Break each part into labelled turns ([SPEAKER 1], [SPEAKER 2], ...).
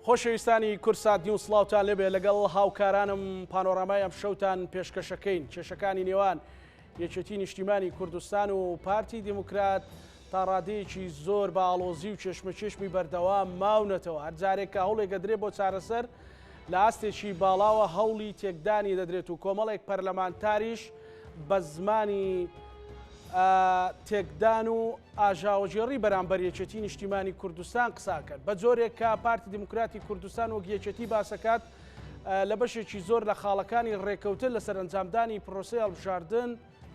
[SPEAKER 1] خۆشەویستانی کوردسات نیوز سڵاوتان لێبێ لەگەڵ هاوکارانم پانۆرامای ئەم شەوتان پێشکەشەکەین کێشەکانی نێوان یەکێتی نیشتیمانی کوردستان و پارتی دیموکرات تا ڕادەیەکی زۆر بە ئاڵۆزی و کێشمەکێشمی بەردەوام ماونەتەوە هەر جارێک کە هەوڵێک ئەدرێ بۆ چارەسەر لە ئاستێکی باڵاوە هەوڵی تێکدانی دەدرێت و کۆمەڵێک پەرلەمانتاریش بە زمانی تێکدان و ئاژاوەگێڕی بەرامبەر یەکێتی نیشتیمانی کوردستان قساکەن بە جۆرێک کە پارتی دیموکراتی کوردستان وەک یەکێتی باسەکات لە بەشێکی زۆر لە خاڵەکانی ڕێکەوتن لەسەر ئەنجامدانی پرۆسەی هەڵبژاردن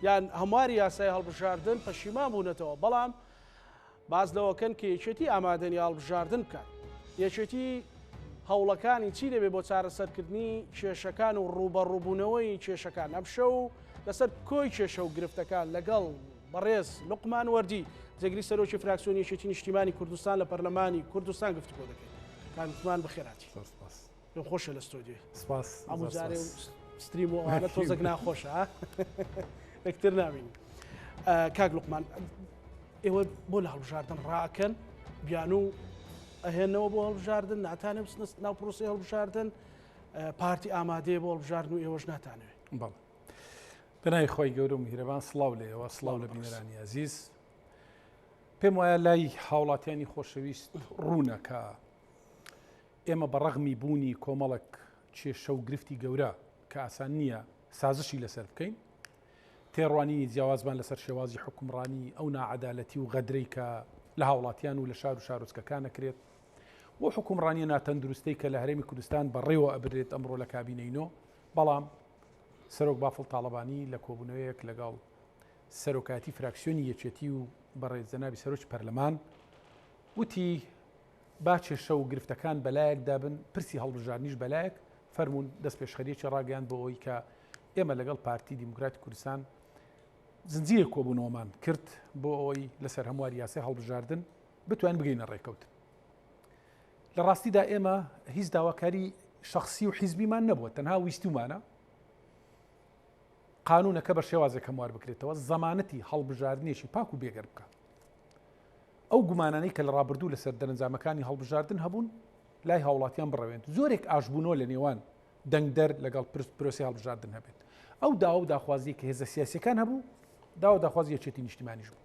[SPEAKER 1] یان هەمواری یاسای هەڵبژاردن پەشیمان بوونەتەوە بەڵام باس لەوەکەن کە یەکێتی ئامادەنی هەڵبژاردن بکات. یەکێتی هەوڵەکانی چی دەبێت بۆ چارەسەرکردنی کێشەکان و ڕووبەڕووبوونەوەی کێشەکان؟ ئەمشەو لەسەر کۆی کێشە و گرفتەکان لەگەڵ بەڕێز لوقمان وەردی، جێگری سەرۆکی فراکسیۆنی یەکێتی نیشتیمانی کوردستان لە پەرلەمانی کوردستان گفتوگۆ دەکەین. کاک لوقمان بەخێرهاتی.
[SPEAKER 2] زۆر سپاس.
[SPEAKER 1] پێم خۆشە لە ستۆدیۆی.
[SPEAKER 2] سپاس.
[SPEAKER 1] هەموو جارێ و stream و ئەوانە تۆزێک ناخۆشە. یەکتر نابینین. کاک لوقمان ئێوە بۆ لە هەڵبژاردن ڕاکەن بیانوو ئەهێنەوە بۆ هەڵبژاردن ناتانێ بچنە ناو پرۆسەی هەڵبژاردن پارتی ئامادەیە بۆ هەڵبژاردن و ئێوەش ناتانەوێت.
[SPEAKER 2] بەڵێ بەناوی خی گەورە و میهرەبان سڵاو لە ئێوە سڵاو لە بینەرانی ئازیز پێم وایە لای هاوڵاتیانی خۆشەویست ڕوونە کە ئێمە بە ڕەغمی بوونی کۆمەڵک کێشە و گرفتی گەورە کە ئاسان نییە سازشی لەسەر بکەین تێڕوانینی جیاوازمان لەسەر شێوازی حوکمڕانی، ئەو ناعەدالەتی و غەدرەی کە لە هاوڵاتیان و لە شار و شارۆچکەکان ئەکرێت و حوکمڕانیە ناتەندروستەی کە لە هەرێمی کوردستان بەڕێوە ئەبرێت ئەمڕۆ لە کابینەی نۆ، بەڵام سەرۆک بافڵ تاڵەبانی لە کۆبوونەوەیەک لەگەڵ سەرۆکایەتی فراکسیۆنی یەکێتی و بەڕێز جەنابی سەرۆکی پەرلەمان وتی با کێشە و گرفتەکان بەلایەکدا بن، پرسی هەڵبژاردنیش بەلایەک، فەرموون دەستپێشخەرییەکی ڕاگەیاند بۆ ئەوەی کە ئێمە لەگەڵ پارتی دیموکراتی کوردستان زنجیرێک کۆبوونەوەمان کرد بۆ ئەوەی لەسەر هەمواری یاسای هەڵبژاردن بتوانین بگەینە ڕێکەوتن. لە ڕاستیدا ئێمە هیچ داواکاری شخصی و حیزبیمان نەبووە، تەنها ویستومانە قانونەکە بە شێوازێک هەموار بکرێتەوە زەمانەتی هەڵبژاردنێکی پاک و بێگەر بکە. ئەو گومانانەی کە لە ڕابردوو لەسەر دەرەنجامەکانی هەڵبژاردن هەبوون لای هاوڵاتیان بڕەوێنت زۆرێک ئاشبوونەوە لە نێوان دەنگدەر لەگەڵ پرس پرۆسی هەڵبژاردن هەبێت ئەو داوا و داخوازی کە هێزە سیاسەکان هەبوو داوا داخوازی یەکێتی نیشتیمانیش بوو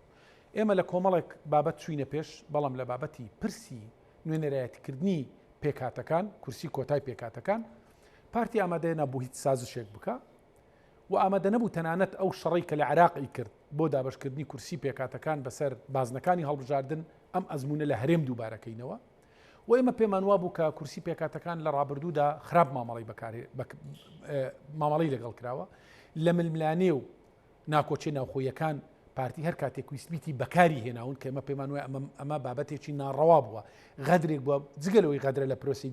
[SPEAKER 2] ئێمە لە کۆمەڵێک بابەت چوینە پێش بەڵام لە بابەتی پرسی نوێنەرایەتیکردنی پێکهاتەکان کورسی کۆتای پێکهاتەکان پارتی ئامادەیە نەبوو هیچ سازشێک بکە و ئامادە نەبوو تەنانەت ئەو شەڕەی کە لە عێراق ئەیکرد بۆ دابەشکردنی کورسی پێکهاتەکان بەسەر بازنەکانی هەڵبژاردن ئەم ئەزموونە لە هەرێم دووبارە کەینەوە و ئێمە پێمان وابوو کە کورسی پێکهاتەکان لە ڕابردوودا خراپ مامەڵەی بەکار مامەڵەی لەگەڵ کراوە لە ململانێ و ناکۆچێ ناوخۆیەکان پارتی هەر کاتێک ویستبیتی بەکاری هێناون کە ئێمە پێمان وایە ئەمە ئەمە بابەتێکی ناڕەوا بووە غەدرێک بووە جگە لەوەی غەدرە لە پرۆسی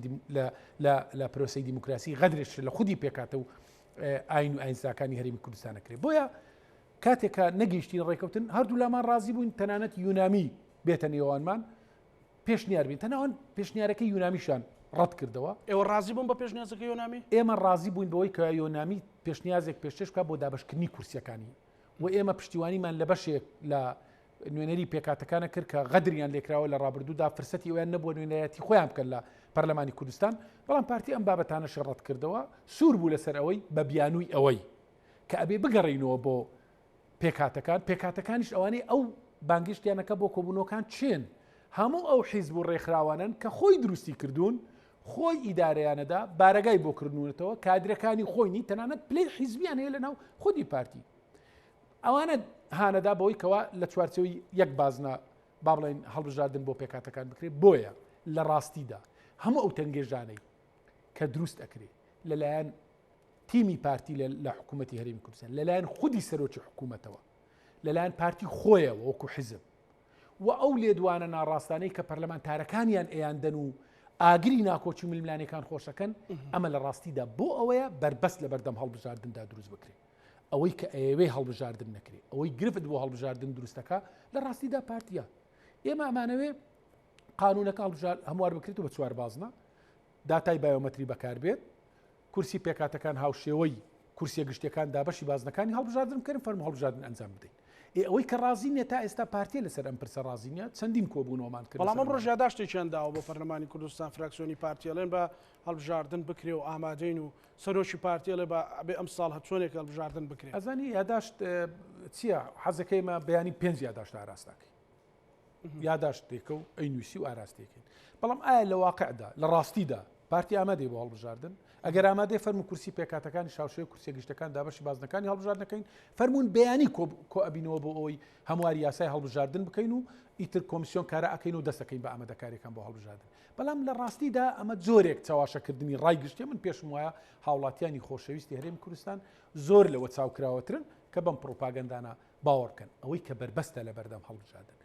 [SPEAKER 2] لە پرۆسی دیموکراسی غەدرێش لە خودی پێکاتە و ئاین و ئاینزاکانی هەرێمی کوردستان نەکرێت بۆیە کاتێک کە نەگەیشتین ڕێککەوتن هەردوو لامان ڕازی بووین تەنانەت یونامی بێتە نێوانمان پێشنیار بین تەناوان پێشنیارەکەی یونامیشان ڕەت کردەوە.
[SPEAKER 1] ئێوە ڕازی بوون بە پێشنیازەکەی یۆنامی؟
[SPEAKER 2] ئێمە ڕازی بووین بەوەی کە یۆنامی پێشنیازێک پێشکێش بکات بۆ دابەشکردنی کورسیەکانی و ئێمە پشتیوانیمان لە بەشێک لە نوێنەری پێکهاتەکانە کرد کە غەدریان لێکراوە لە ڕابردوودا فرسەتی ئەویان نەبووە نوێنەرایەتی خۆیان بکەن لە پەرلەمانی کوردستان بەڵام پارتی ئەم بابەتانەشی ڕەت کردەوە سوور بوو لەسەر ئەوەی بە بیانووی ئەوەی کە ئەبێ بگەڕینەوە بۆ پێکهاتەکان پێکهاتەکانیش ئەوانەی ئەو بانگشتیانەکە بۆ کۆبوونەوەکان چێن هەموو ئەو حیزب و ڕێکخراوانن کە خۆی دروستی کردوون خۆی ئیدارەیانەدا بارەگای بۆ کردنونەتەوە کادرەکانی خۆی نی تەنانەت پلەی حیزبیان هەیە لەناو خودی پارتی ئەوانە هانەدا بەوەی کەوا لە چوارچێوەی یەک بازنە با بڵێن هەڵبژاردن بۆ پێکاتەکان بکرێت بۆیە لە ڕاستیدا هەموو ئەو تەنگێژانەی کە دروست ئەکرێ لەلایەن تیمی پارتی لە حکوومەتتی هەرێمی کوردستان لەلایەن خودی سەرۆکی حکوومەتەوە لەلایەن پارتی خۆیەوە وەکو حیزب و ئەو لێدوانە ناڕاستانەی کە پەرلەمانتارەکانیان ئەیاندەن و ئاگری ناکۆکی و ململانێکان خۆشەکەن ئەمە لە ڕاستیدا بۆ ئەوەیە بەربەست لە بەردەم هەڵبژاردندا دروست بکرێت ئەوەی کە ئەیەوێ هەڵبژاردن نەکرێ ئەوەی گرفت بۆ هەڵبژاردن دروستەکە لە ڕاستیدا پارتیە ئێمە ئەمانەوێ قانونەکە هەڵبژار هەموار بکرێت و بە چوار بازنە داتای بایۆمەتری بەکاربێت کورسی پێکهاتەکان هاوشێوەی کورسیە گشتیەکان دابەشی بازنەکانی هەڵبژاردن بکەن فەرموو هەڵبژاردن ئەنجام بدەین. ئێ ئەوەی کە ڕازی نیە تا ئێستا پارتیە لەسەر ئەم پرسە ڕازی نیە، چەندین کۆبوونەوەمان کرد
[SPEAKER 1] بەڵام
[SPEAKER 2] لەسەر
[SPEAKER 1] ئەمڕۆش
[SPEAKER 2] ئەم.
[SPEAKER 1] یاداشتێکیان داوە بۆ پەرلەمانی کوردستان فراکسیۆنی پارتی ئەڵێن بە هەڵبژاردن بکرێ و ئامادەین و سەرۆکی پارتی ئەڵێ بە ئەبێ ئەمساڵ هەرچۆنێک هەڵبژاردن بکرێ.
[SPEAKER 2] ئەزانی یاداشت چییە؟ حەزەکەی ئێمە بەیانی پێنج یاداشت ئاراستەکەین. یاداشتێکە و ئەینووسی و ئاراستەکەین. بەڵام ئایا لە واقعدا لە ڕاستیدا پارتی ئامادەی بۆ هەڵبژاردن؟ ئەگەر ئامادەی فەرموو کورسی پێکهاتەکانی شاوشێوەی کورسیە گشتەکان دابەشی بازنەکانی هەڵبژاردنەکەین، فەرموون بەیانی کۆ ئەبینەوە بۆ ئەوەی هەمواری یاسای هەڵبژاردن بکەین و ئیتر کۆمیسیۆن کارا ئەکەین و دەستەکەین بە ئامادەکاریەکان بۆ هەڵبژاردن. بەڵام لە ڕاستیدا ئەمە جۆرێک چەواشەکردنی ڕای گشتیە، من پێشم وایە هاوڵاتیانی خۆشەویستی هەرێمی کوردستان زۆر لەوە چاوکراوەترن کە بەم پڕوپاگەندانە باوەڕ بکەن. ئەوەی کە بەربەستە لەبەردەم هەڵبژاردن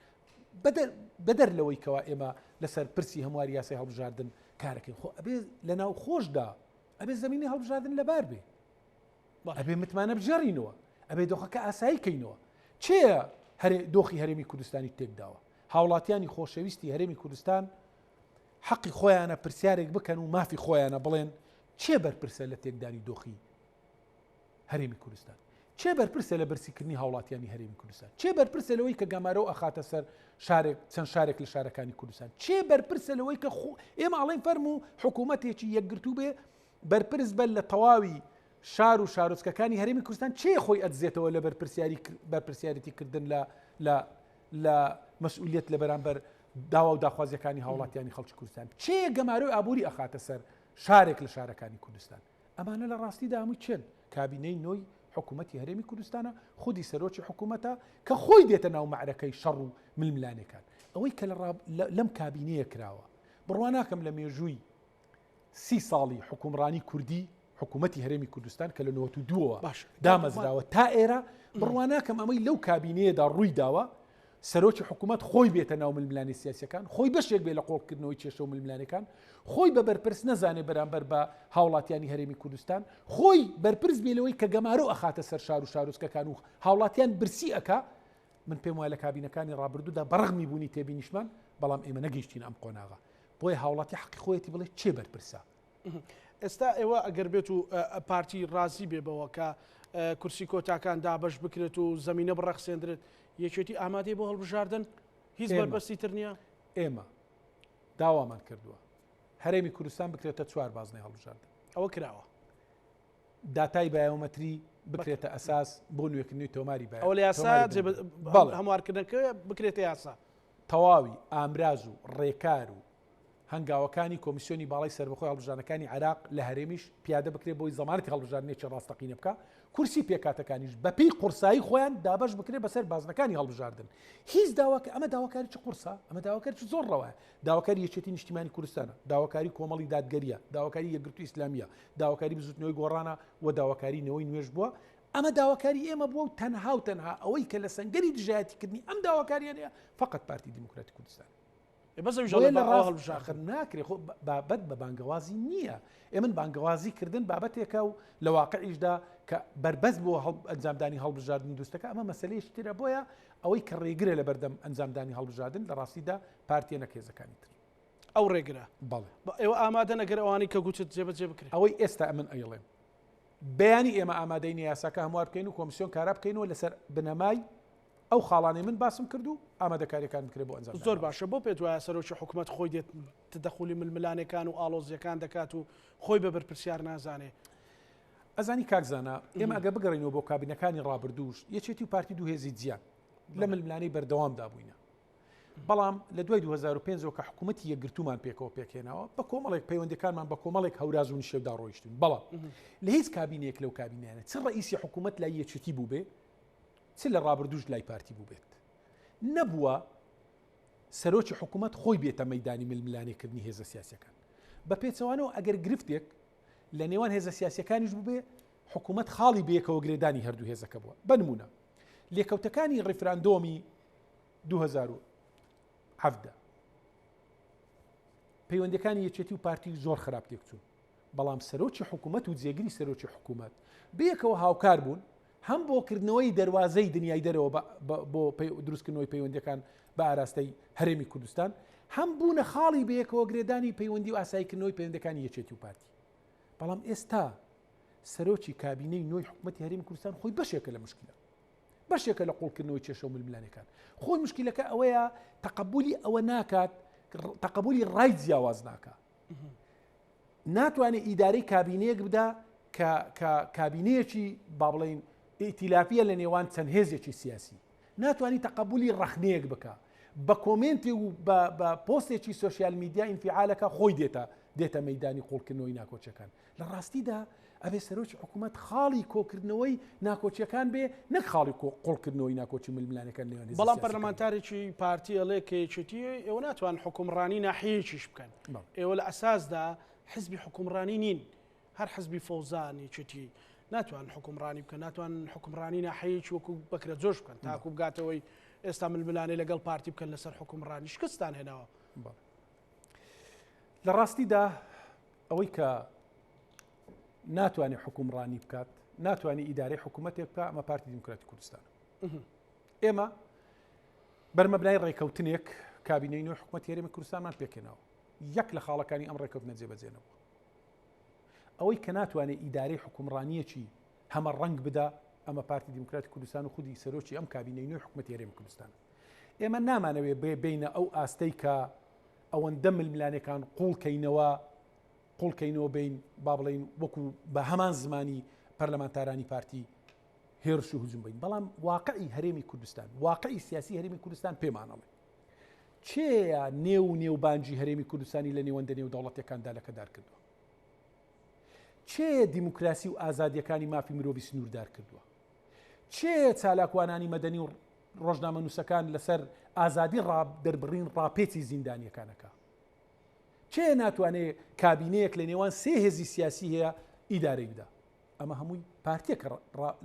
[SPEAKER 2] بەدەر لەوەی کەوا ئێمە لەسەر پرسی هەمواری یاسای هەڵبژاردن کارەکەین، خۆ ئەبێ لە ناو خۆشدا ئەبێ زەمینەی هەڵبژاردن لەبار بێ، ئەبێ متمانە بگێڕینەوە، ئەبێ دۆخەکە ئاسایی کەینەوە. کێیە دۆخی هەرێمی کوردستانی تێکداوە؟ هاوڵاتیانی خۆشەویستی هەرێمی کوردستان حەقی خۆیانە پرسیارێک بکەن و مافی خۆیانە بڵێن کێ بەرپرسە لە تێکدانی دۆخی هەرێمی کوردستان؟ کێ بەرپرسە لە برسیکردنی هاوڵاتیانی هەرێمی کوردستان؟ کێ بەرپرسە لەوەی کە گەمارۆ ئەخاتە سەر شارێک چەند شارێک لە شارەکانی کوردستان؟ کێ بەرپرسە لەوەی کە ئێمە ئەڵێن فەرموو حکوومەتێکی یەکگرتوو بێ بەرپرس بە لە تەواوی شار و شارۆچکەکانی هەرێمی کوردستان؟ کێ خۆی ئەدزێتەوە لە بەرپرسیاری بەرپرسیارێتی کردن لە لە لە مەسئولیت لە بەرامبەر داوا و داخوازیەکانی هاوڵاتیانی خەڵکی کوردستان؟ کێ گەمارۆی ئابووری ئەخاتە سەر شارێک لە شارەکانی کوردستان؟ ئەمانە لە ڕاستیدا هەمووی کێن؟ کابینەی نۆی حکوومەتی هەرێمی کوردستانە، خودی سەرۆکی حکوومەتە کە خۆی دێتە ناو مەعرەکەی شەڕ و ململانێکان. ئەوەی کە لەم کابینەیە کراوە، بڕوا ناکەم لە مێژووی سی ساڵی حوکمڕانی کوردی، حکوومەتی هەرێمی کوردستان کە لە نەوەت و دووەوە دامەزراوە تا ئێرە، بڕوا ناکەم ئەمەی لەو کابینەیەدا ڕووی داوە، سەرۆکی حکوومەت خۆی بێتە ناو ململانێ سیاسیەکان، خۆی بەشێک بێ لە قۆڵکردنەوەی کێشە و ململانێکان، خۆی بە بەرپرس نەزانێ بەرامبەر بە هاوڵاتیانی هەرێمی کوردستان، خۆی بەرپرس بێ لەوەی کە گەمارۆ ئەخاتە سەر شار و شارۆچکەکان و هاوڵاتیان برسی ئەکا. من پێم وایە لە کابینەکانی ڕابردوودا بەڕەغمی بوونی تێبینیشمان، بەڵام ئێمە نەگەیشتینە ئەم قۆناغە. بۆیە هاوڵاتی حەقی خۆیەتی بڵێ کێ بەرپرسە؟
[SPEAKER 1] ئێستا ئێوە ئەگەر بێت و پارتی ڕازی بێ بەوە کە کورسی کۆتاکان دابەش بکرێت و زەمینە بڕەخسێندرێت، یەکێتی ئامادەی بۆ هەڵبژاردن؟ هیچ بەربەستی تر نییە؟
[SPEAKER 2] ئێمە داوامان کردووە هەرێمی کوردستان بکرێتە چوار بازنەی هەڵبژاردن.
[SPEAKER 1] ئەوە کراوە.
[SPEAKER 2] داتای بایۆمەتری بکرێتە ئەساس بۆ نوێکردنەوەی تۆماری بایۆ.
[SPEAKER 1] ئەوە لە یاسا هەموارکردنەکە بکرێتە یاسا.
[SPEAKER 2] تەواوی ئامراز و ڕێکار و هەنگاوەکانی کۆمیسیۆنی باڵای سەربەخۆی هەڵبژاردنەکانی عێراق لە هەرێمیش پیادە بکرێت بۆی زەمانەتی هەڵبژاردنێکی ڕاستەقینە بکا، کورسی پێکهاتەکانیش بەپێی قورسایی خۆیان دابەش بکرێت بەسەر بازنەکانی هەڵبژاردن. هیچ داواکە ئەمە داواکاریی قورسە، ئەمە داواکاریی زۆر ڕەوایە، داواکاری یەکێتی نیشتیمانی کوردستانە، داواکاری کۆمەڵی دادگەرییە، داواکاری یەکگرتووی ئیسلامییە، داواکاری بزووتنەوەی گۆڕانە و داواکاری نەوەی نوێش بووە. ئەمە داواکاری ئێمە بووە و تەنها و تەنها ئەوەی کە لە سەنگەری دژایەتیکردنی ئەم داواکارییانەیە فەقەت پارتی دیموکراتی کوردستانە.
[SPEAKER 1] بەس ئەویش ئەڵێ بە ئەوە هەڵبژاردن
[SPEAKER 2] ناکرێ. خۆ بابەت بە بانگەوازی نییە. ئێ من بانگەوازی کردن بابەتێکە و لە واقعیشدا کە بەربەست بۆ ئەنجامدانی هەڵبژاردن دروستەکە ئەمە مەسەلەیەکی ترە. بۆیە ئەوەی کە ڕێگرە لە بەردەم ئەنجامدانی هەڵبژاردن لە ڕاستیدا پارتیە نەک هێزەکانی تر.
[SPEAKER 1] ئەو ڕێگرە.
[SPEAKER 2] بەڵێ.
[SPEAKER 1] ئێوە ئامادەن ئەگەر ئەوانەی کە گوتت جێبەجێ بکرێن؟
[SPEAKER 2] ئەوەی ئێستا ئەمن ئەیڵێم بەیانی ئێمە ئامادەین یاساکە هەموار بکەین و کۆمسیۆن کارا بکەینەوە لەسەر بنەمای ئەو خاڵانەی من باسم کرد و ئامادەکاریەکان بکرێت بۆ ئەنجامدانی
[SPEAKER 1] زۆر باشە بۆ پێت وایە سەرۆکی حکومەت خۆی دێت تدەخولی ململانێکان و ئاڵۆزیەکان دەکات و خۆی بە بەرپرسیار نازانێ؟
[SPEAKER 2] ئەزانی کاک زانا ئێمە ئەگە بگەڕێینەوە بۆ کابینەکانی ڕابردووش یەکێتی و پارتی دوو هێزی جیان لە ململانێی بەردەوامدا بووینە بەڵام لە دوای 2005 ەوە کە حکوومەتی یەکگرتوومان پێکەوە پێکهێناوە بە کۆمەڵێک پەیوەندەکانمان بە کۆمەڵێک هەوراز و نشێودا ڕۆیشتون بەڵام لە هیچ کابینەیەک لەو کابینانە چ ڕئیسی حکوومەت لای یەکێتی بوو بێ چ لە ڕابردووش لای پارتی بووبێت نەبووە سەرۆکی حکوومەت خۆی بێتە مەدانی ململانێکردنی هێزە سیاسەکان بە پێچەوانەوە ئەگەر گرفتێک لە نێوان هێزە سیاسەکانیش بووبێ حکوومەت خاڵی بەیەکەوە گرێدانی هەردوو هێزەکە بووە بنمونە لێکەوتەکانی ڕیفراندۆمی 2017 پەیوەندەکانی یەکێتی و پارتی زۆر خراپ تێکچوون بەڵام سەرۆکی حکوومەت و جێگری سەرۆکی حکوومەت بەیەکەوە هاوکار بوون هەم بۆ کردنەوەی دەروازەی دنیای دەرەوە بۆ دروستکردنەوەی پەیوەندیەکان بە ئاراستەی هەرێمی کوردستان، هەم بوونە خاڵی بەیەکەوە گرێدانی پەیوەندی و ئاساییکردنەوەی پەیوەندەکانی یەکێتی و پارتی. بەڵام ئێستا سەرۆکی کابینەی نۆی حکوومەتی هەرێمی کوردستان خۆی بەشێکە لە مشکلە. بەشێکە لە قوڵکردنەوەی کێشە و ململانێکان. خۆی مشکلەکە ئەوەیە تەقەبولی ئەوە ناکات، تەقەبولی ڕای جیاواز ناکا. ناتوانێت ئیدارەی کابینەیەک بدا کە کە کابینەیەکی با بڵێین ئیتیلافیە لە نێوان چەند هێزێکی سیاسی. ناتوانی تەقەبولی ڕەخنەیەک بکا. بە کۆمێنتێ و بە بە پۆستێکی سۆشیال میدیا ئینفیعالەکە خۆی دێتە دێتە مەیدانی قوڵکردنەوەی ناکۆکیەکان. لە ڕاستیدا ئەبێ سەرۆکی حکوومەت خاڵی کۆکردنەوەی ناکۆکیەکان بێ نەک خاڵی قوڵکردنەوەی ناکۆکی ململانەکان لێوان
[SPEAKER 1] بەڵام پەرلەمانتارێکی پارتی ئەڵێ کە یەکێتی ئێوە ناتوان حکومڕانی ناحیەیەکیش بکەن ئێوە لە ئەساسدا حزبی حکومڕانی نین هەر حزبی فەوزان یەکێتی ناتوان حکومڕانی بکەن ناتوان حکومڕانی ناحەیەکی وەکو بەکرە جۆش بکەن تاکو بگاتەوەی ئێستا ململانێ لەگەڵ پارتی بکەن لەسەر حکومڕانی شکستان هێناوە.
[SPEAKER 2] لە ڕاستیدا ئەوەی کە ناتوانێت حکومڕانی بکات ناتوانێت ئیدارەی حکوومەتێک بکە ئەمە پارتی دیموکراتی کوردستان ئێمە بەرمەبنای ڕێکەوتنێک کابینەی نوێ حکوومەت هەرێمی کوردستانمان پێکێنەوە یەک لە خاڵەکانی ئەم ڕێکەوتنە جێبەجێ نەبووە ئەوەی کە ناتوانێت ئیدارەی حکومڕانیەکی هەمە ڕەنگ بدا ئەمە پارتی دیموکراتی کوردستان و خودی سەرۆکی ئەم کابینەی نوێ حکوومەتی هەرێمی کوردستان ئێمە نامانەوێ بێ بینە ئەو ئاستەی کە ئەوەندە ململانێکان قوڵ کەینەوە قوڵ کەینەوە بین با بڵین وەکو بە هەمان زمانی پەرلەمانتارانی پارتی هێرش و هجوم بین بەڵام واقعی هەرێمی کوردستان واقعی سیاسی هەرێمی کوردستان پێمانەڵێ چێە نێو و نێوبانجی هەرێمی کوردستانی لە نێوەندە نێو دەوڵەتەکاندا لەکەدار کردووە چێ دیموکراسی و ئازادیەکانی مافی مرۆڤی سنووردار کردووە چێ چالاکوانانی مەدەنی و ڕۆژنامەنووسەکان لەسەر ئازادی ڕا دەربڕین ڕاپێچی زیندانیەکان ئەکا؟ کێ ناتوانێ کابینەیەک لە نێوان سێ هێزی سیاسی هەیە ئیدارەی بدا؟ ئەمە هەمووی پارتیە کە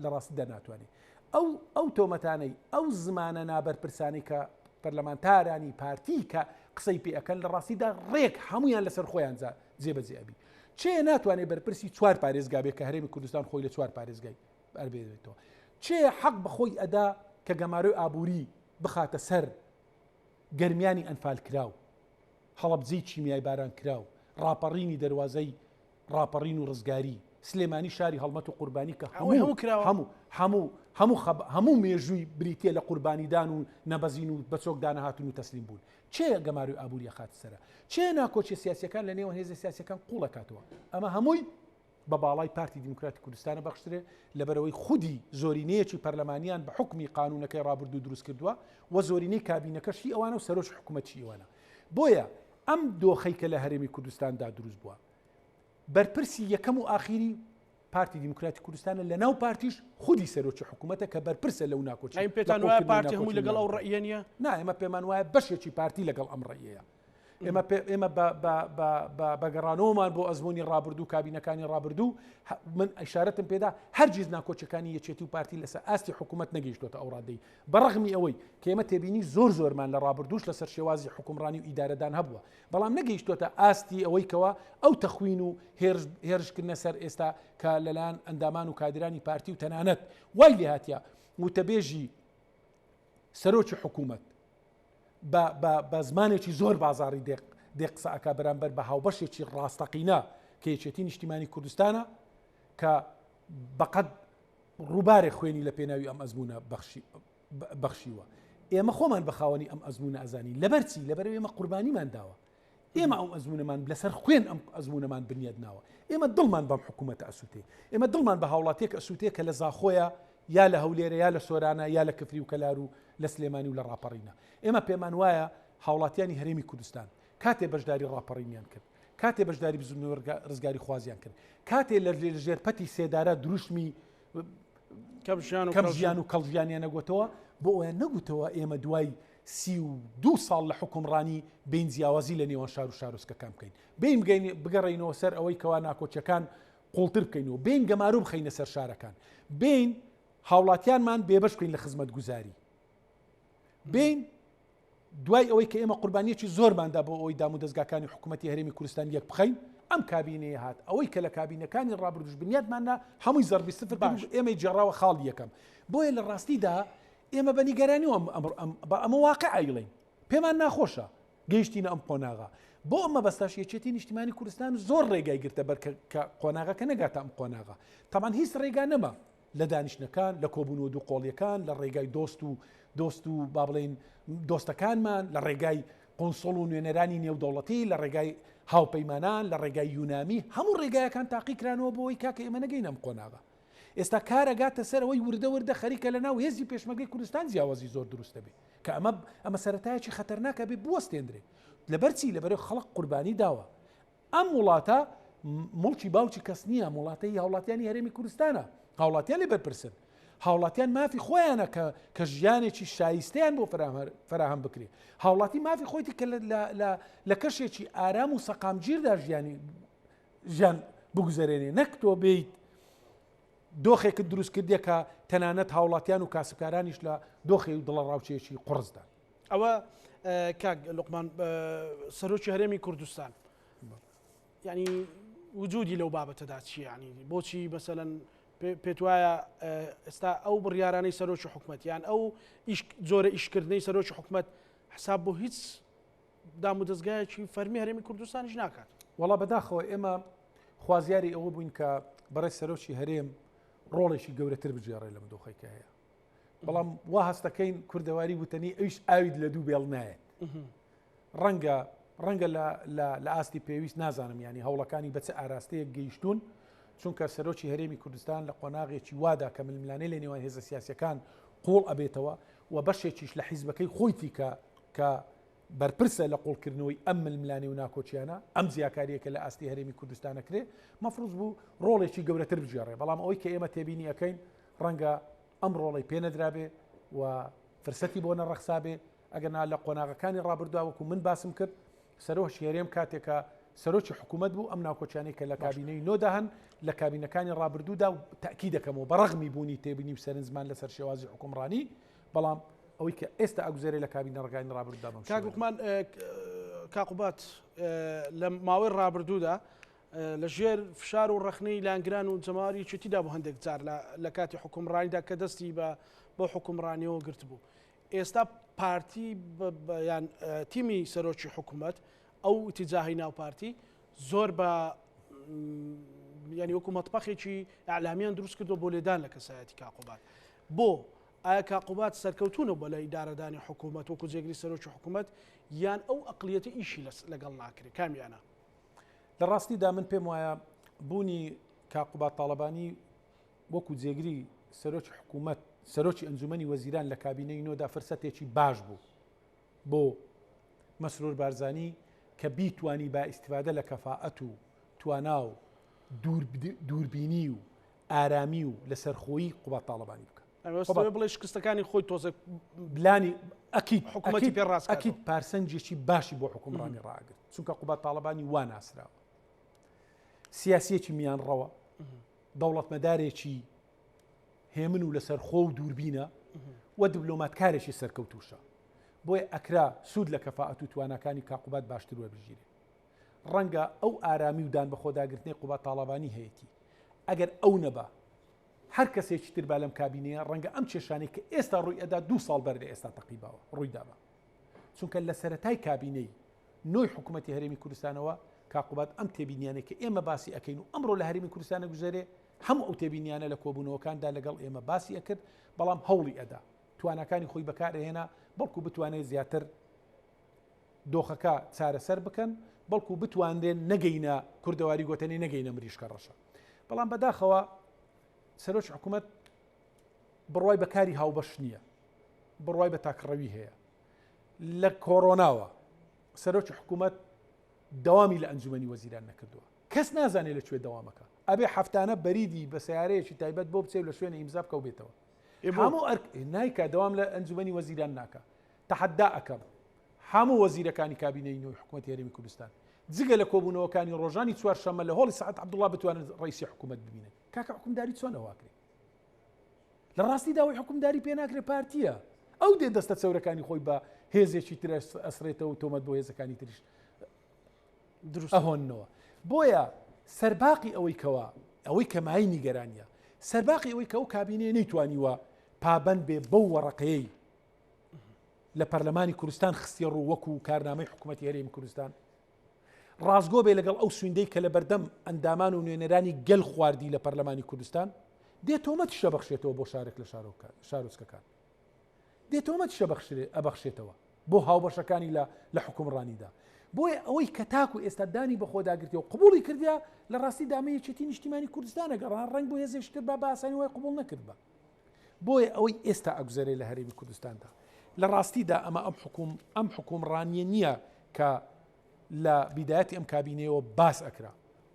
[SPEAKER 2] لە ڕاستیدا ناتوانێ. ئەو ئەو تۆمەتانەی ئەو زمانە نابەرپرسانەی کە پەرلەمانتارانی پارتی کە قسەی پێ ئەکەن لە ڕاستیدا ڕێک هەمویان لەسەر خۆیان جێبەجێ ئەبی. چێ ناتوانێ بەرپرسی چوار پارێزگا بێ کە هەرێمی کوردستان خۆی لە چوار پارێزگای ئەربێتەوە چێ حەق بەخۆی ئەدا کە گەمارۆی ئابووری بخاتە سەر گەرمیانی ئەنفال کراو هەڵەبجەی کیمیای باران کراو ڕاپەڕینی دەروازەی ڕاپەڕین و ڕزگاری سلێمانی شاری هەڵمەت و قوربانی کە هەموو هەموو هەموو هەموو هەموو مێژووی بریتە لە قوربانیدان و نەبەزین و بەچۆکدانە هاتون و تەسلیم بوون چێ گەماروی ئابووری خات سەرە چێ ناکۆچی سیاسەکان لە نێوان هێزە سیاسەکان قوڵەکاتەوە ئەمە هەمووی بە باڵای پارتی دیموکراتی کوردستانە بەخشرێ، لەبەرئەوەی خودی زۆرینەیەکی پەرلەمانیان بە حوکمی قانونەکەی ڕابردوو دروست کردووە و زۆرینەی کابینەکەش هی ئەوانە و سەرۆکی حکومەتیش هی ئەوانە. بۆیە ئەم دۆخەی کە لە هەرێمی کوردستاندا دروست بووە بەرپرسی یەکەم و ئاخیری پارتی دیموکراتی کوردستانە، لەناو پارتیش خودی سەرۆکی حکومەتە کە بەرپرسە لەو ناکۆکی.
[SPEAKER 1] ئەی پێتان وایە پارتی هەمووی لەگەڵ ئەو ڕەئیە نییە؟
[SPEAKER 2] نا، ئێمە پێمان وایە بەشێکی پارتی لەگەڵ ئەم ڕەئیەیە. ئێمە ئێمە بە گەڕانەوەمان بۆ ئەزمموی ڕابردوو کابینەکانی ڕابردوو من ئیشارەتم پێدا هەرگیز ناکۆچەکانی یەکێتی و پارتی لەسەر ئاستی حکوومەت نەگەیشتۆتە ئەو ڕادەی بەڕغمی ئەوەی کە ئێمە تێبینی زۆر زۆرمان لە ڕابردووش لەسەر شێوازی حکومڕانی و ئیدارەدان هەبووە بەڵام نەگەیشتۆتە ئاستی ئەوەی کەەوە ئەو تەخوین و هێرشکردنە سەر ئێستا کە لەلایەن ئەندامان و کادرانی پارتی و تەنانەت وای لێهاتە وتەبێژی سەرۆکی حکوومەت بە بە بە زمانێکی زۆر بازاڕی دێ دێ قسە ئەکا بەرامبەر بە هاوبەشێکی ڕاستەقینە کە یەکێتی نیشتیمانی کوردستانە کە بەقەد ڕووبارێک خوێنی لە پێناوی ئەم ئەزمونە بەخشی بەخشیوە ئێمە خۆمان بە خاوەنی ئەم ئەزمونە ئەزانین لەبەر چی لەبەر ئێمە قوربانیمان داوە ئێمە ئەو ئەزمونەمان لەسەر خوێن ئەم ئەزمونەمان بنیاد ناوە ئێمە دڵمان بەم حکوومەتە ئەسووتێ ئێمە دڵمان بە هاوڵاتیەک ئەسووتێ کە لە زاخۆیە یا لە هەولێرە یا لە سۆرانە یا لە کفری و کەلار و لە سلێمانی و لە ڕاپەڕینە ئێمە پێمان وایە هاوڵاتیانی هەرێمی کوردستان کاتێ بەشداری ڕاپەڕینیان کرد کاتێ بەشداری بزوتنەوەی ڕزگاری خوازیان کرد کاتێ لە ژێر پەتی سێدارە دروشمی
[SPEAKER 1] کەم ژیان و
[SPEAKER 2] کەم ژیان و کەڵ ژیانیان نەگوتەوە بۆ ئەویان نەگوتەوە ئێمە دوای 32 ساڵ لە حکومڕانی بین جیاوازی لە نێوان شار و شارۆچکەکان بکەین بین بگەین بگەڕینەوە سەر ئەوەی کەوا ناکۆچەکان قوڵتر بکەینەوە بین گەمارو بخەینە سەر شارەکان بین هاوڵاتیانمان بێبەش بکەین لە خزمەتگوزاری بین دوای ئەوەی کە ئێمە قوربانیەکی زۆرمان دا بۆ ئەوەی دامودەزگاکانی حکوومەتی هەرێمی کوردستان یەک بخەین، ئەم کابینەیە هات، ئەوەی کە لە کابینەکانی ڕابردووش بنیاتمان نا، هەمووی زەربی سفر کرد و ئێمەی گێڕاوە خاڵی یەکەم. بۆیە لە ڕاستیدا ئێمە بە نیگەرانی و ئەم ئەمە واقع ئەیڵێین، پێمان ناخۆشە گەیشتینە ئەم قۆناغە. بۆ ئەم مەبەستەش یەکێتی نیشتیمانی کوردستان زۆر ڕێگای گرتە بەر کە قۆناغەکە نەگاتە ئەم قۆناغە. تەبعەن هیچ ڕێگا نەما. لە دانیشتنەکان، لە کۆبوونەوە دووقۆڵیەکان، لە ڕێگای دۆست و دۆست و با بڵێین دۆستەکانمان، لە ڕێگای قونسڵ و نوێنەرانی نێودەوڵەتی، لە ڕێگای هاوپەیمانان، لە ڕێگای یونامی، هەموو ڕێگایەکان تاقی کرانەوە بۆ ئەوەی کاکە ئێمە نەگەینە ئەم قۆناغە. ئێستا کار ئەگاتە سەر ئەوەی وردە وردە خەریکە لە ناو هێزی پێشمەرگەی کوردستان جیاوازی زۆر دروست دەبێ کە ئەمە ئەمە سەرەتایەکی خەتەرناکە بێ بوەستێندرێ. لەبەر چی؟ لەبەرئەوەی خەڵک قوربانی داوە. ئەم وڵاتە موڵکی باوکی کەس نییە، ئەم وڵاتە هی هاوڵاتیانی هەرێمی کوردستانە، هاوڵاتیان لێ بەرپرسن، هاوڵاتیان مافی خۆیانە کە کە ژیانێکی شایستەیان بۆ فەراهەم بکرێ، هاوڵاتی مافی خۆیتی کە لە کەشێکی ئارام و سەقامگیردا ژیانی ژیان بگوزەرێنێ، نەک تۆ بێیت دۆخێکت دروست کردیە کە تەنانەت هاوڵاتیان و کاسبکارانیش لە دۆخێ و دڵەڕاوکێیەکی قوڕسدان.
[SPEAKER 1] ئەوە کاک لوقمان سەرۆکی هەرێمی کوردستان یعنی وجودی لەو بابەتەدا چی ینی بۆچی مەسەەن پێت وایە ئێستا ئەو بڕیارانەی سەرۆکی حکومت یان ئەو جۆرە ئیشکردنەی سەرۆکی حکومت حساب بۆ هیچ دام و دەستگایەکی فەرمی هەرێمی کوردستانیش ناکات.
[SPEAKER 2] وەڵا بەداخەوە ئێمە خوازیاری ئەوە بووین کە بەڕێز سەرۆکی هەرێم ڕۆڵێکی گەورەتر بگێڕێ لەم دۆخەی کە هەیە، بەڵام وا هەستەکەین کوردەواری وتەنی ئەویش ئاویت لە دوو بێڵ نایەت. ڕەنگە ڕەنگە لە ئاستی پێویست نازانم ینی هەوڵەکانی بە چ ئاراستەیەک گەیشتوون چونکە سەرۆکی هەرێمی کوردستان لە قۆناغێکی وادا کە ململانێ لە نێوان هێزە سیاسەکان قوڵ ئەبێتەوە و بەشێکیش لە حیزبەکەی خۆیتی کە کە بەرپرسە لە قوڵکردنەوەی ئەم ململانێ و ناکۆکیانە، ئەم جیاکارییە کە لە ئاستی هەرێمی کوردستان ئەکرێ، مەفروز بوو ڕۆڵێکی گەورەتر بگێڕێ، بەڵام ئەوەی کە ئێمە تێبینی ئەکەین ڕەنگە ئەم ڕۆڵەی پێ نەدرابێ و فرسەتی بۆ نەڕەخسابێ، ئەگەرنا لە قۆناغەکانی ڕابردووا وەکو من باسم کرد سەرۆکی هەرێم کاتێک کە سەرۆکی حکوومەت بوو ئەم ناکۆکیانەی کە لە کابینەی نۆدا هەن لە کابینەکانی ڕابردوودا و تەئکید دەکەمەوە بە ڕەغمی بوونی تێبینی و سەرنجمان لەسەر شێوازی حوکمڕانی بەڵام ئەوەی کە ئێستا ئەگوزەرێ لە کابینە ڕگانی ڕابردوودا بەم
[SPEAKER 1] کاک لوقمان کاک قوباد لە ماوەی ڕابردوودا لە ژێر فشار و ڕەخنەی لانگران و جەماوەری یەکێتیدا بۆ هەندێک جار لە کاتی حکومڕانیدا کە دەستی بە بۆ حکومڕانیەوە گرتبوو ئێستا پارتی یان تیمی سەرۆکی حکوومەت ئەو ئیتیجاهی ناو پارتی زۆر بە ینی وەکو مەتبەخێکی ئەعلامیان دروست کردو بۆ لێدان لە کەسایەتی کاقوبات بۆ ئایا کاک قوباد سەرکەوتوو نەبووە لە ئیدارەدانی حکوومەت وەکو جێگری سەرۆکی حکوومەت یان ئەو ئەقلیەتە ئیشی لەگەڵ ناکرێت کامیانە؟
[SPEAKER 2] لە ڕاستیدا من پێم وایە بوونی کاک قوباد تاڵەبانی وەکو جێگری سەرۆکی حکوومەت سەرۆکی ئەنجومەنی وەزیران لە کابینەی نۆدا فرسەتێکی باش بوو بۆ مەسرور بارزانی کە بیتوانی با ئیستفادە لە کەفائەت و توانا و دووربینی و ئارامی و لەسەرخۆیی قوباد تاڵەبانی بکە.
[SPEAKER 1] ئەوێ بڵێ شکستەکانی خۆی تۆزێک
[SPEAKER 2] بلانی ئەکید حکوومەتی پێ ڕاست ئەکید پارسەنجێکی باشی بۆ حکومڕانی ڕاگرت چونکە قوباد تاڵەبانی وا ناسراوە سیاسیەکی میانڕەوە دەوڵەتمەدارێکی هێمن و لەسەر خۆ و دووربینە و دبلۆماتکارێکی سەرکەوتوشە بۆیە ئەکرا سوود لە کەفاەت و تواناکانی کاقوبات باشتر وەربگیرێ ڕەنگە ئەو ئارامی و دان بەخۆداگرتنەی قوباد تاڵەبانی هەیەتی، ئەگەر ئەو نەبا هەر کەسێکی تر با لەم کابینەیە ڕەنگە ئەم کێشانەی کە ئێستا ڕووی ئەدا دوو ساڵ بەر لە ئێستا تەقیباوە ڕووی دابا. چونکە لە سەرەتای کابینەی نۆی حکوومەتی هەرێمی کوردستانەوە کاقوباد ئەم تێبینیانەی کە ئێمە باسی ئەکەین و ئەمڕۆ لە هەرێمی کوردستانە گوزەرێ هەموو ئەو تێبینیانە لە کۆبوونەوەکاندا لەگەڵ ئێمە باسی ئەکرد بەڵام هەوڵی ئەدا تواناکانی خۆی بەکارئەهێنا بەڵکو بتوانێت زیاتر دۆخەکە چارەسەر بکەن، بەڵکو بتوانرێن نەگەینە کوردەواری گۆتەنی نەگەینە مریشکە ڕەشە. بەڵام بەداخەوە سەرۆکی حکوومەت بڕوای بە کاری هاوبەش نییە، بڕوای بە تاکڕەوی هەیە. لە کۆرۆناوە سەرۆکی حکوومەت دەوامی لە ئەنجومەنی وەزیران نەکردووە. کەس نازانێت لە کوێ دەوامەکە. ئەبێ هەفتانە بەریدی بە سەیارەیەکی تایبەت بۆ بچێ و لە شوێنێ ئیمزا بکە و بێتەوە. هەموو ئەرک نایکا دەوام لە ئەنجومەنی وەزیران ناکا. تەحەدا ئەکەم هەموو وەزیرەکانی کابینەی نوێی حکوومەتی هەرێمی کوردستان جگە لە کۆبوونەوەکانی ڕۆژانی چوارشەممە لە هۆڵی سەعد عەبدوڵڵا بتوانن ڕئیسی حکوومەت ببینن. کاکە حکومداری چۆن ئەواکرێ؟ لە ڕاستی داوای حکومداری پێ ناکرێ پارتیە ئەو دێ دەستە چەورەکانی خۆی بە هێزێکی تر ئەسرێتەوە و تۆمەت بۆ هێزەکانی تریش
[SPEAKER 1] دروست
[SPEAKER 2] ئەهۆننەوە بۆیە سەرباقی ئەوەی کەوا ئەوەی کە مای نیگەرانیە سەرباقی ئەوەی کە ئەو کابینەیە نەیتوانیوە پابەند بێ بەو وەڕەقەیەی لە پەرلەمانی کوردستان خستیە ڕوو وەکو کارنامەی حکوومەتی هەرێمی کوردستان ڕاستگۆ بێ لەگەڵ ئەو سویندەی کە لە بەردەم ئەندامان و نوێنەرانی گەل خواردی لە پەرلەمانی کوردستان. دێ تۆمەتیش ئەبەخشێتەوە بۆ شارێک لە شارۆچکەکان. دێ تۆمەتیش ئەبەخشێتەوە بۆ هاوبەشەکانی لە لە حوکمڕانیدا. بۆیە ئەوەی کە تاکو ئێستا دانی بەخۆدا گرتیە و قبوڵی کردیە لە ڕاستیدا ئەمە یەکێتی نیشتیمانی کوردستانە گەڕان ڕەنگ بۆ هێزێکی تر با بە ئاسانی وای قبوڵ نەکردبا. بۆیە ئەوەی ئێستا ئەگوزەرێ لە هەرێمی کوردستاندا لە ڕاستیدا ئەمە ئەم حکوم ئەم حکومڕانیە نییە کە لە بیدایەتی ئەم کابینەیەوە باس ئەکرا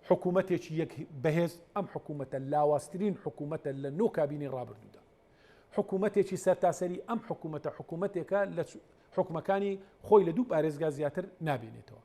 [SPEAKER 2] حکوومەتێکی یەک بەهێز ئەم حکوومەتە لاوازترین حکوومەتە لە نۆ کابینەی ڕابردوودا حکوومەتێکی سەرتاسەری ئەم حکوومەتە حکوومەتێکە لە حکومەکانی خۆی لە دوو پارێزگا زیاتر نابینێتەوە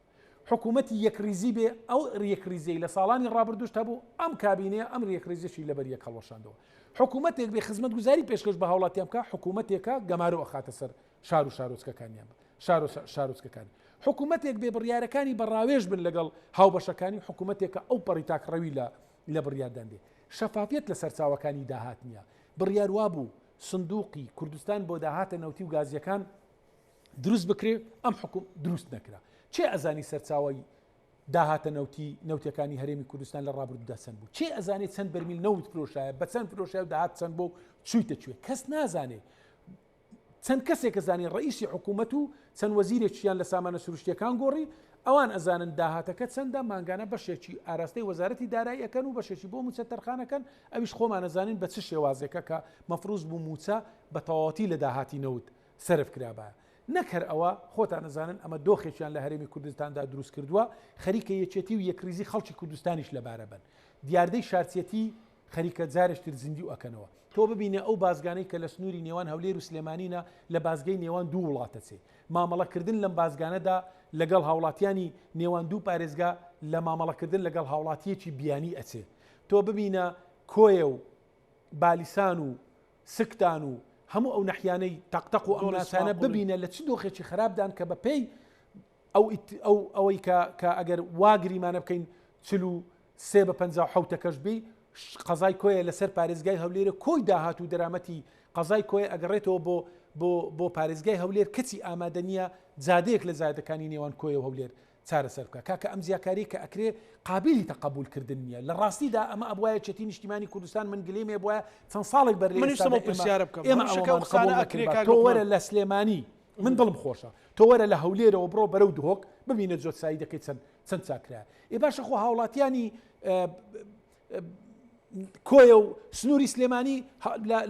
[SPEAKER 2] حکوومەتی یەکریزی بێ ئەو یەکریزیەی لە ساڵانی ڕابردووش هەبوو ئەم کابینەیە ئەم یەکریزیشی لەبەر یەک هەڵوەشاندەوە حکوومەتێک بێ خزمەتگوزاری پێشکەش بە هاوڵاتیان بکە حکوومەتێکە گەمارۆ ئەخاتە سەر شار و شارۆچکەکانیان شار و شارۆچکەکانی حکوومەتێک بێ بڕیارەکانی بە ڕاوێژ بن لەگەڵ هاوبەشەکانی حکوومەتێکە ئەو پەڕی تاکڕەوی لە لە بڕیاردان بێ شەفافیەت لە سەرچاوەکانی داهات نییە بڕیار وابوو سندوقی کوردستان بۆ داهاتە نەوتی و گازیەکان دروست بکرێ ئەم حکوم دروست نەکرا چێ ئەزانی سەرچاوی داهاتە نەوتی نەوتەکانی هەرێمی کوردستان لە ڕابردوودا چەند بوو چێ ئەزانێت چەند بەرمیل نەوت فرۆشایە بە چەند فرۆشای و داهات چەند بۆ چوویتە کوێ کەس نازانێ چەند کەسێک ئەزانی ڕئیسی حکوومەت و چەند وەزیرێکیان لە سامانە سروشتیەکان گۆڕی ئەوان ئەزانن داهاتەکە چەندە مانگانە بەشێکی ئاراستەی وەزارەتی دارایی ئەکەن و بەشێکی بۆ موچە تەرخانەکەن ئەویش خۆمان ئەزانین بە چ شێوازێکە کە مەفروز بوو موچە بە تەواوەتی لە داهاتی نەوت سەرف کرابایە. نەک هەر ئەوە، خۆتان ئەزانن ئەمە دۆخێکیان لە هەرێمی کوردستاندا دروست کردووە، خەریکە یەکێتی و یەکریزی خەڵکی کوردستانیش لەبارە بەن. دیاردەی شارچێتی خەریکە جارێکی تر زیندیو ئەکەنەوە. تۆ ببینە ئەو بازگانەی کە لە سنووری نێوان هەولێر و سلێمانینە لە بازگەی نێوان دوو وڵات ئەچێ. مامەڵەکردن لەم بازگانەدا لەگەڵ هاوڵاتیانی نێوان دوو پارێزگا لە مامەڵەکردن لەگەڵ هاوڵاتییەکی بیانی ئەچێ. تۆ ببینە کۆیە و بالیسان و سکتان و هەموو ئەو نەحیانەی تەقتەق و ئەم ناسانە ببینە لە چ دۆخێکی خراپدان کە بە پێی ئەو ئەو ئەوەی کە کە ئەگەر وا گریمانە بکەین 43 بە 57 کەش بی قەزای کۆیە لەسەر پارێزگای هەولێرە کۆی داهات و دەرامەتی قەزای کۆیە ئەگەڕێتەوە بۆ بۆ بۆ پارێزگای هەولێر کەچی ئامادە نییە جادەیەک لە جادەکانی نێوان کۆیە و هەولێر چارەسەر بکا کاکە ئەم جیاکاریە کە ئەکرێ قابیلی تەقەبول کردن نیە لە ڕاستیدا ئەمە ئەبوایە یەکێتی نیشتیمانی کوردستان من گلیم هەبوایە چەند ساڵێک بەر لە
[SPEAKER 1] منیش
[SPEAKER 2] ئێستا
[SPEAKER 1] ئەو
[SPEAKER 2] ئێمە
[SPEAKER 1] پرسیارە بکەم
[SPEAKER 2] ئێمە
[SPEAKER 1] هەمیشە کە
[SPEAKER 2] ئەوەمان
[SPEAKER 1] ئەو قسانە
[SPEAKER 2] قبوڵ
[SPEAKER 1] ئەکرێ
[SPEAKER 2] نەکردبا
[SPEAKER 1] کاک
[SPEAKER 2] تۆ وەرە
[SPEAKER 1] لوقمان
[SPEAKER 2] لە سلێمانی من دڵم خۆشە تۆ وەرە لە هەولێرەوە بڕۆ بەرەو دهۆک ببینە جۆت سایدەکەی چەند چەند چاکرایە ئێ باشە خۆ هاوڵاتیانی کۆیە و سنووری سلێمانی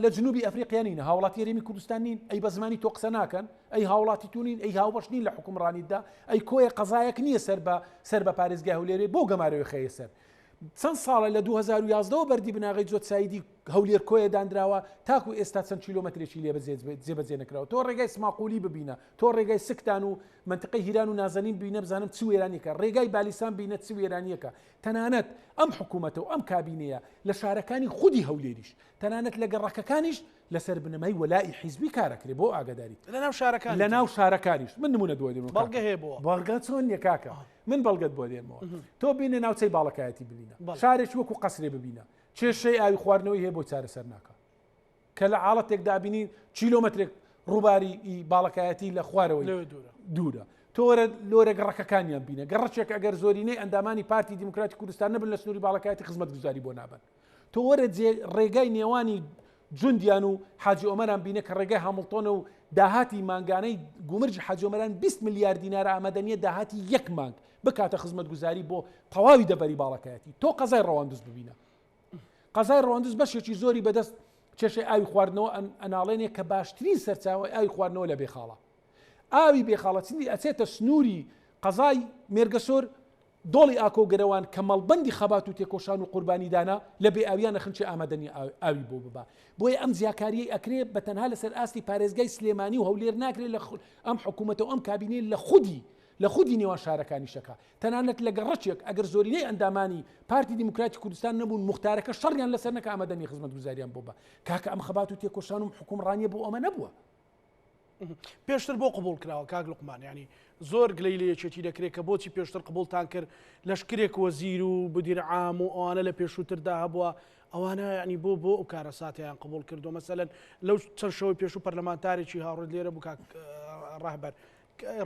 [SPEAKER 2] لە جنوبی ئەفریقیا نین هاوڵاتی هەرێمی کوردستان نین ئەی بە زمانی تۆ قسە ناکەن ئەی هاوڵاتی تو نین ئەی هاوبەش نین لە حکومڕانیدا ئەی کۆیە قەزایەک نییە سەر بە سەر بە پارێزگای هەولێرێ بۆ گەمارەوەی خەیە سەر چەند ساڵە لە 2011ەوە بەردی بناغەی جۆتسایدی هەولێر کۆیە دانراوە تاکو ئێستا چەند کیلۆمەترێکی لێ جێبەجێ نەکراوە تۆ ڕێگای سماقولی ببینە تۆ ڕێگای سکتان و منطقەی هیران و نازەنین بینە بزانم چ وێرانیەکە ڕێگای بالیسان بینە چ وێرانیەکە تەنانەت ئەم حکوومەتە و ئەم کابینەیە لە شارەکانی خودی هەولێریش، تەنانەت لە گەڕەکەکانیش لەسەر بنەمای وەلائی حیزبی کار ئەکرێ بۆ ئاگاداریت.
[SPEAKER 1] لە ناو شارەکانی
[SPEAKER 2] لە ناو شارەکانیش. من نموونەت بۆ دێنمەوە کاکە.
[SPEAKER 1] بەڵگە هەیە بۆ؟
[SPEAKER 2] بەڵگە چۆن نییە کاکە؟ من بەڵگەت بۆ دێنمەوە. تۆ بینە ناوچەی باڵەکایەتی ببینە. شارێکی وەکوو قەسرێ ببینە. کێشەی ئاوی خواردنەوەی هەیە بۆی چارەسەر ناکا. کە لە حاڵەتێکدا بینی کیلۆمەترێک ڕووباری باڵەکایەتی لە خوارەوەی دوورە تۆ وەرە لۆرە گەڕەکەکانیان بینە گەڕەکێک ئەگەر زۆرینەی ئەندامانی پارتی دیموکراتی کوردستان نەبن لە سنووری باڵەکایەتی خزمەت گوزاری بۆ نابن تۆ وەرە ڕێگای نێوانی جوندیان و حاجی ئۆمەران بینە کە ڕێگای هامڵتۆنە و داهاتی مانگانەی گومرجی حاجی ئۆمەران 20 ملیار دینار ئامادە نییە داهاتی یەک مانگ بکاتە خزمەتگوزاری بۆ تەواوی دەڤەری باڵەکایەتی تۆ قەزای ڕەواندز ببینە قەزای ڕەواندز بەشێکی زۆری بەدەست کێشەی ئاوی خواردنەوە ئەناڵێنێ کە باشترین سەرچاوەی ئاوی خواردنەوە لە بێخاڵە ئاوی بێخاڵە چندی ئەچێتە سنووری قەزای مێرگەسۆر دۆڵی ئاکۆ گەرەوان کە مەڵبەندی خەبات و تێکۆشان و قوربانیدانە لە بێ ئاویان نەخنچێ ئامادەنی ئاوی بۆ ببا بۆیە ئەم جیاکاریەی ئەکرێ بە تەنها لەسەر ئاستی پارێزگای سلێمانی و هەولێر ناکرێت لە ئەم حکوومەتە و ئەم کابینەی لە خودی لە خودی نێوان شارەکانیشەکە تەنانەت لە گەڕەکێک ئەگەر زۆرینەی ئەندامانی پارتی دیموکراتی کوردستان نەبوون موختارەکە شەڕیان لەسەر نەکا ئامادە نیە خزمەتگوزاریان بۆ بە کاکە ئەم خەبات و تێکۆشان و حکومڕانیە بۆ ئەمە نەبووە.
[SPEAKER 1] پێشتر بۆ قبوڵ کراوە کاک لوقمان یانی زۆر گلەی لە یەکێتی دەکرێت کە بۆچی پێشتر قبوڵتان کرد لەشکرێک وەزیر و مدیر عام و ئەوانە لە پێشووتردا هەبووە ئەوانە ینی بۆ بۆ ئەو کارەساتیان قبول کردو مەسەلەن لەو چەند شەوەی پێشوو پەرلەمانتارێکی هاوڕێت لێرە بوو کاک ڕەهبەر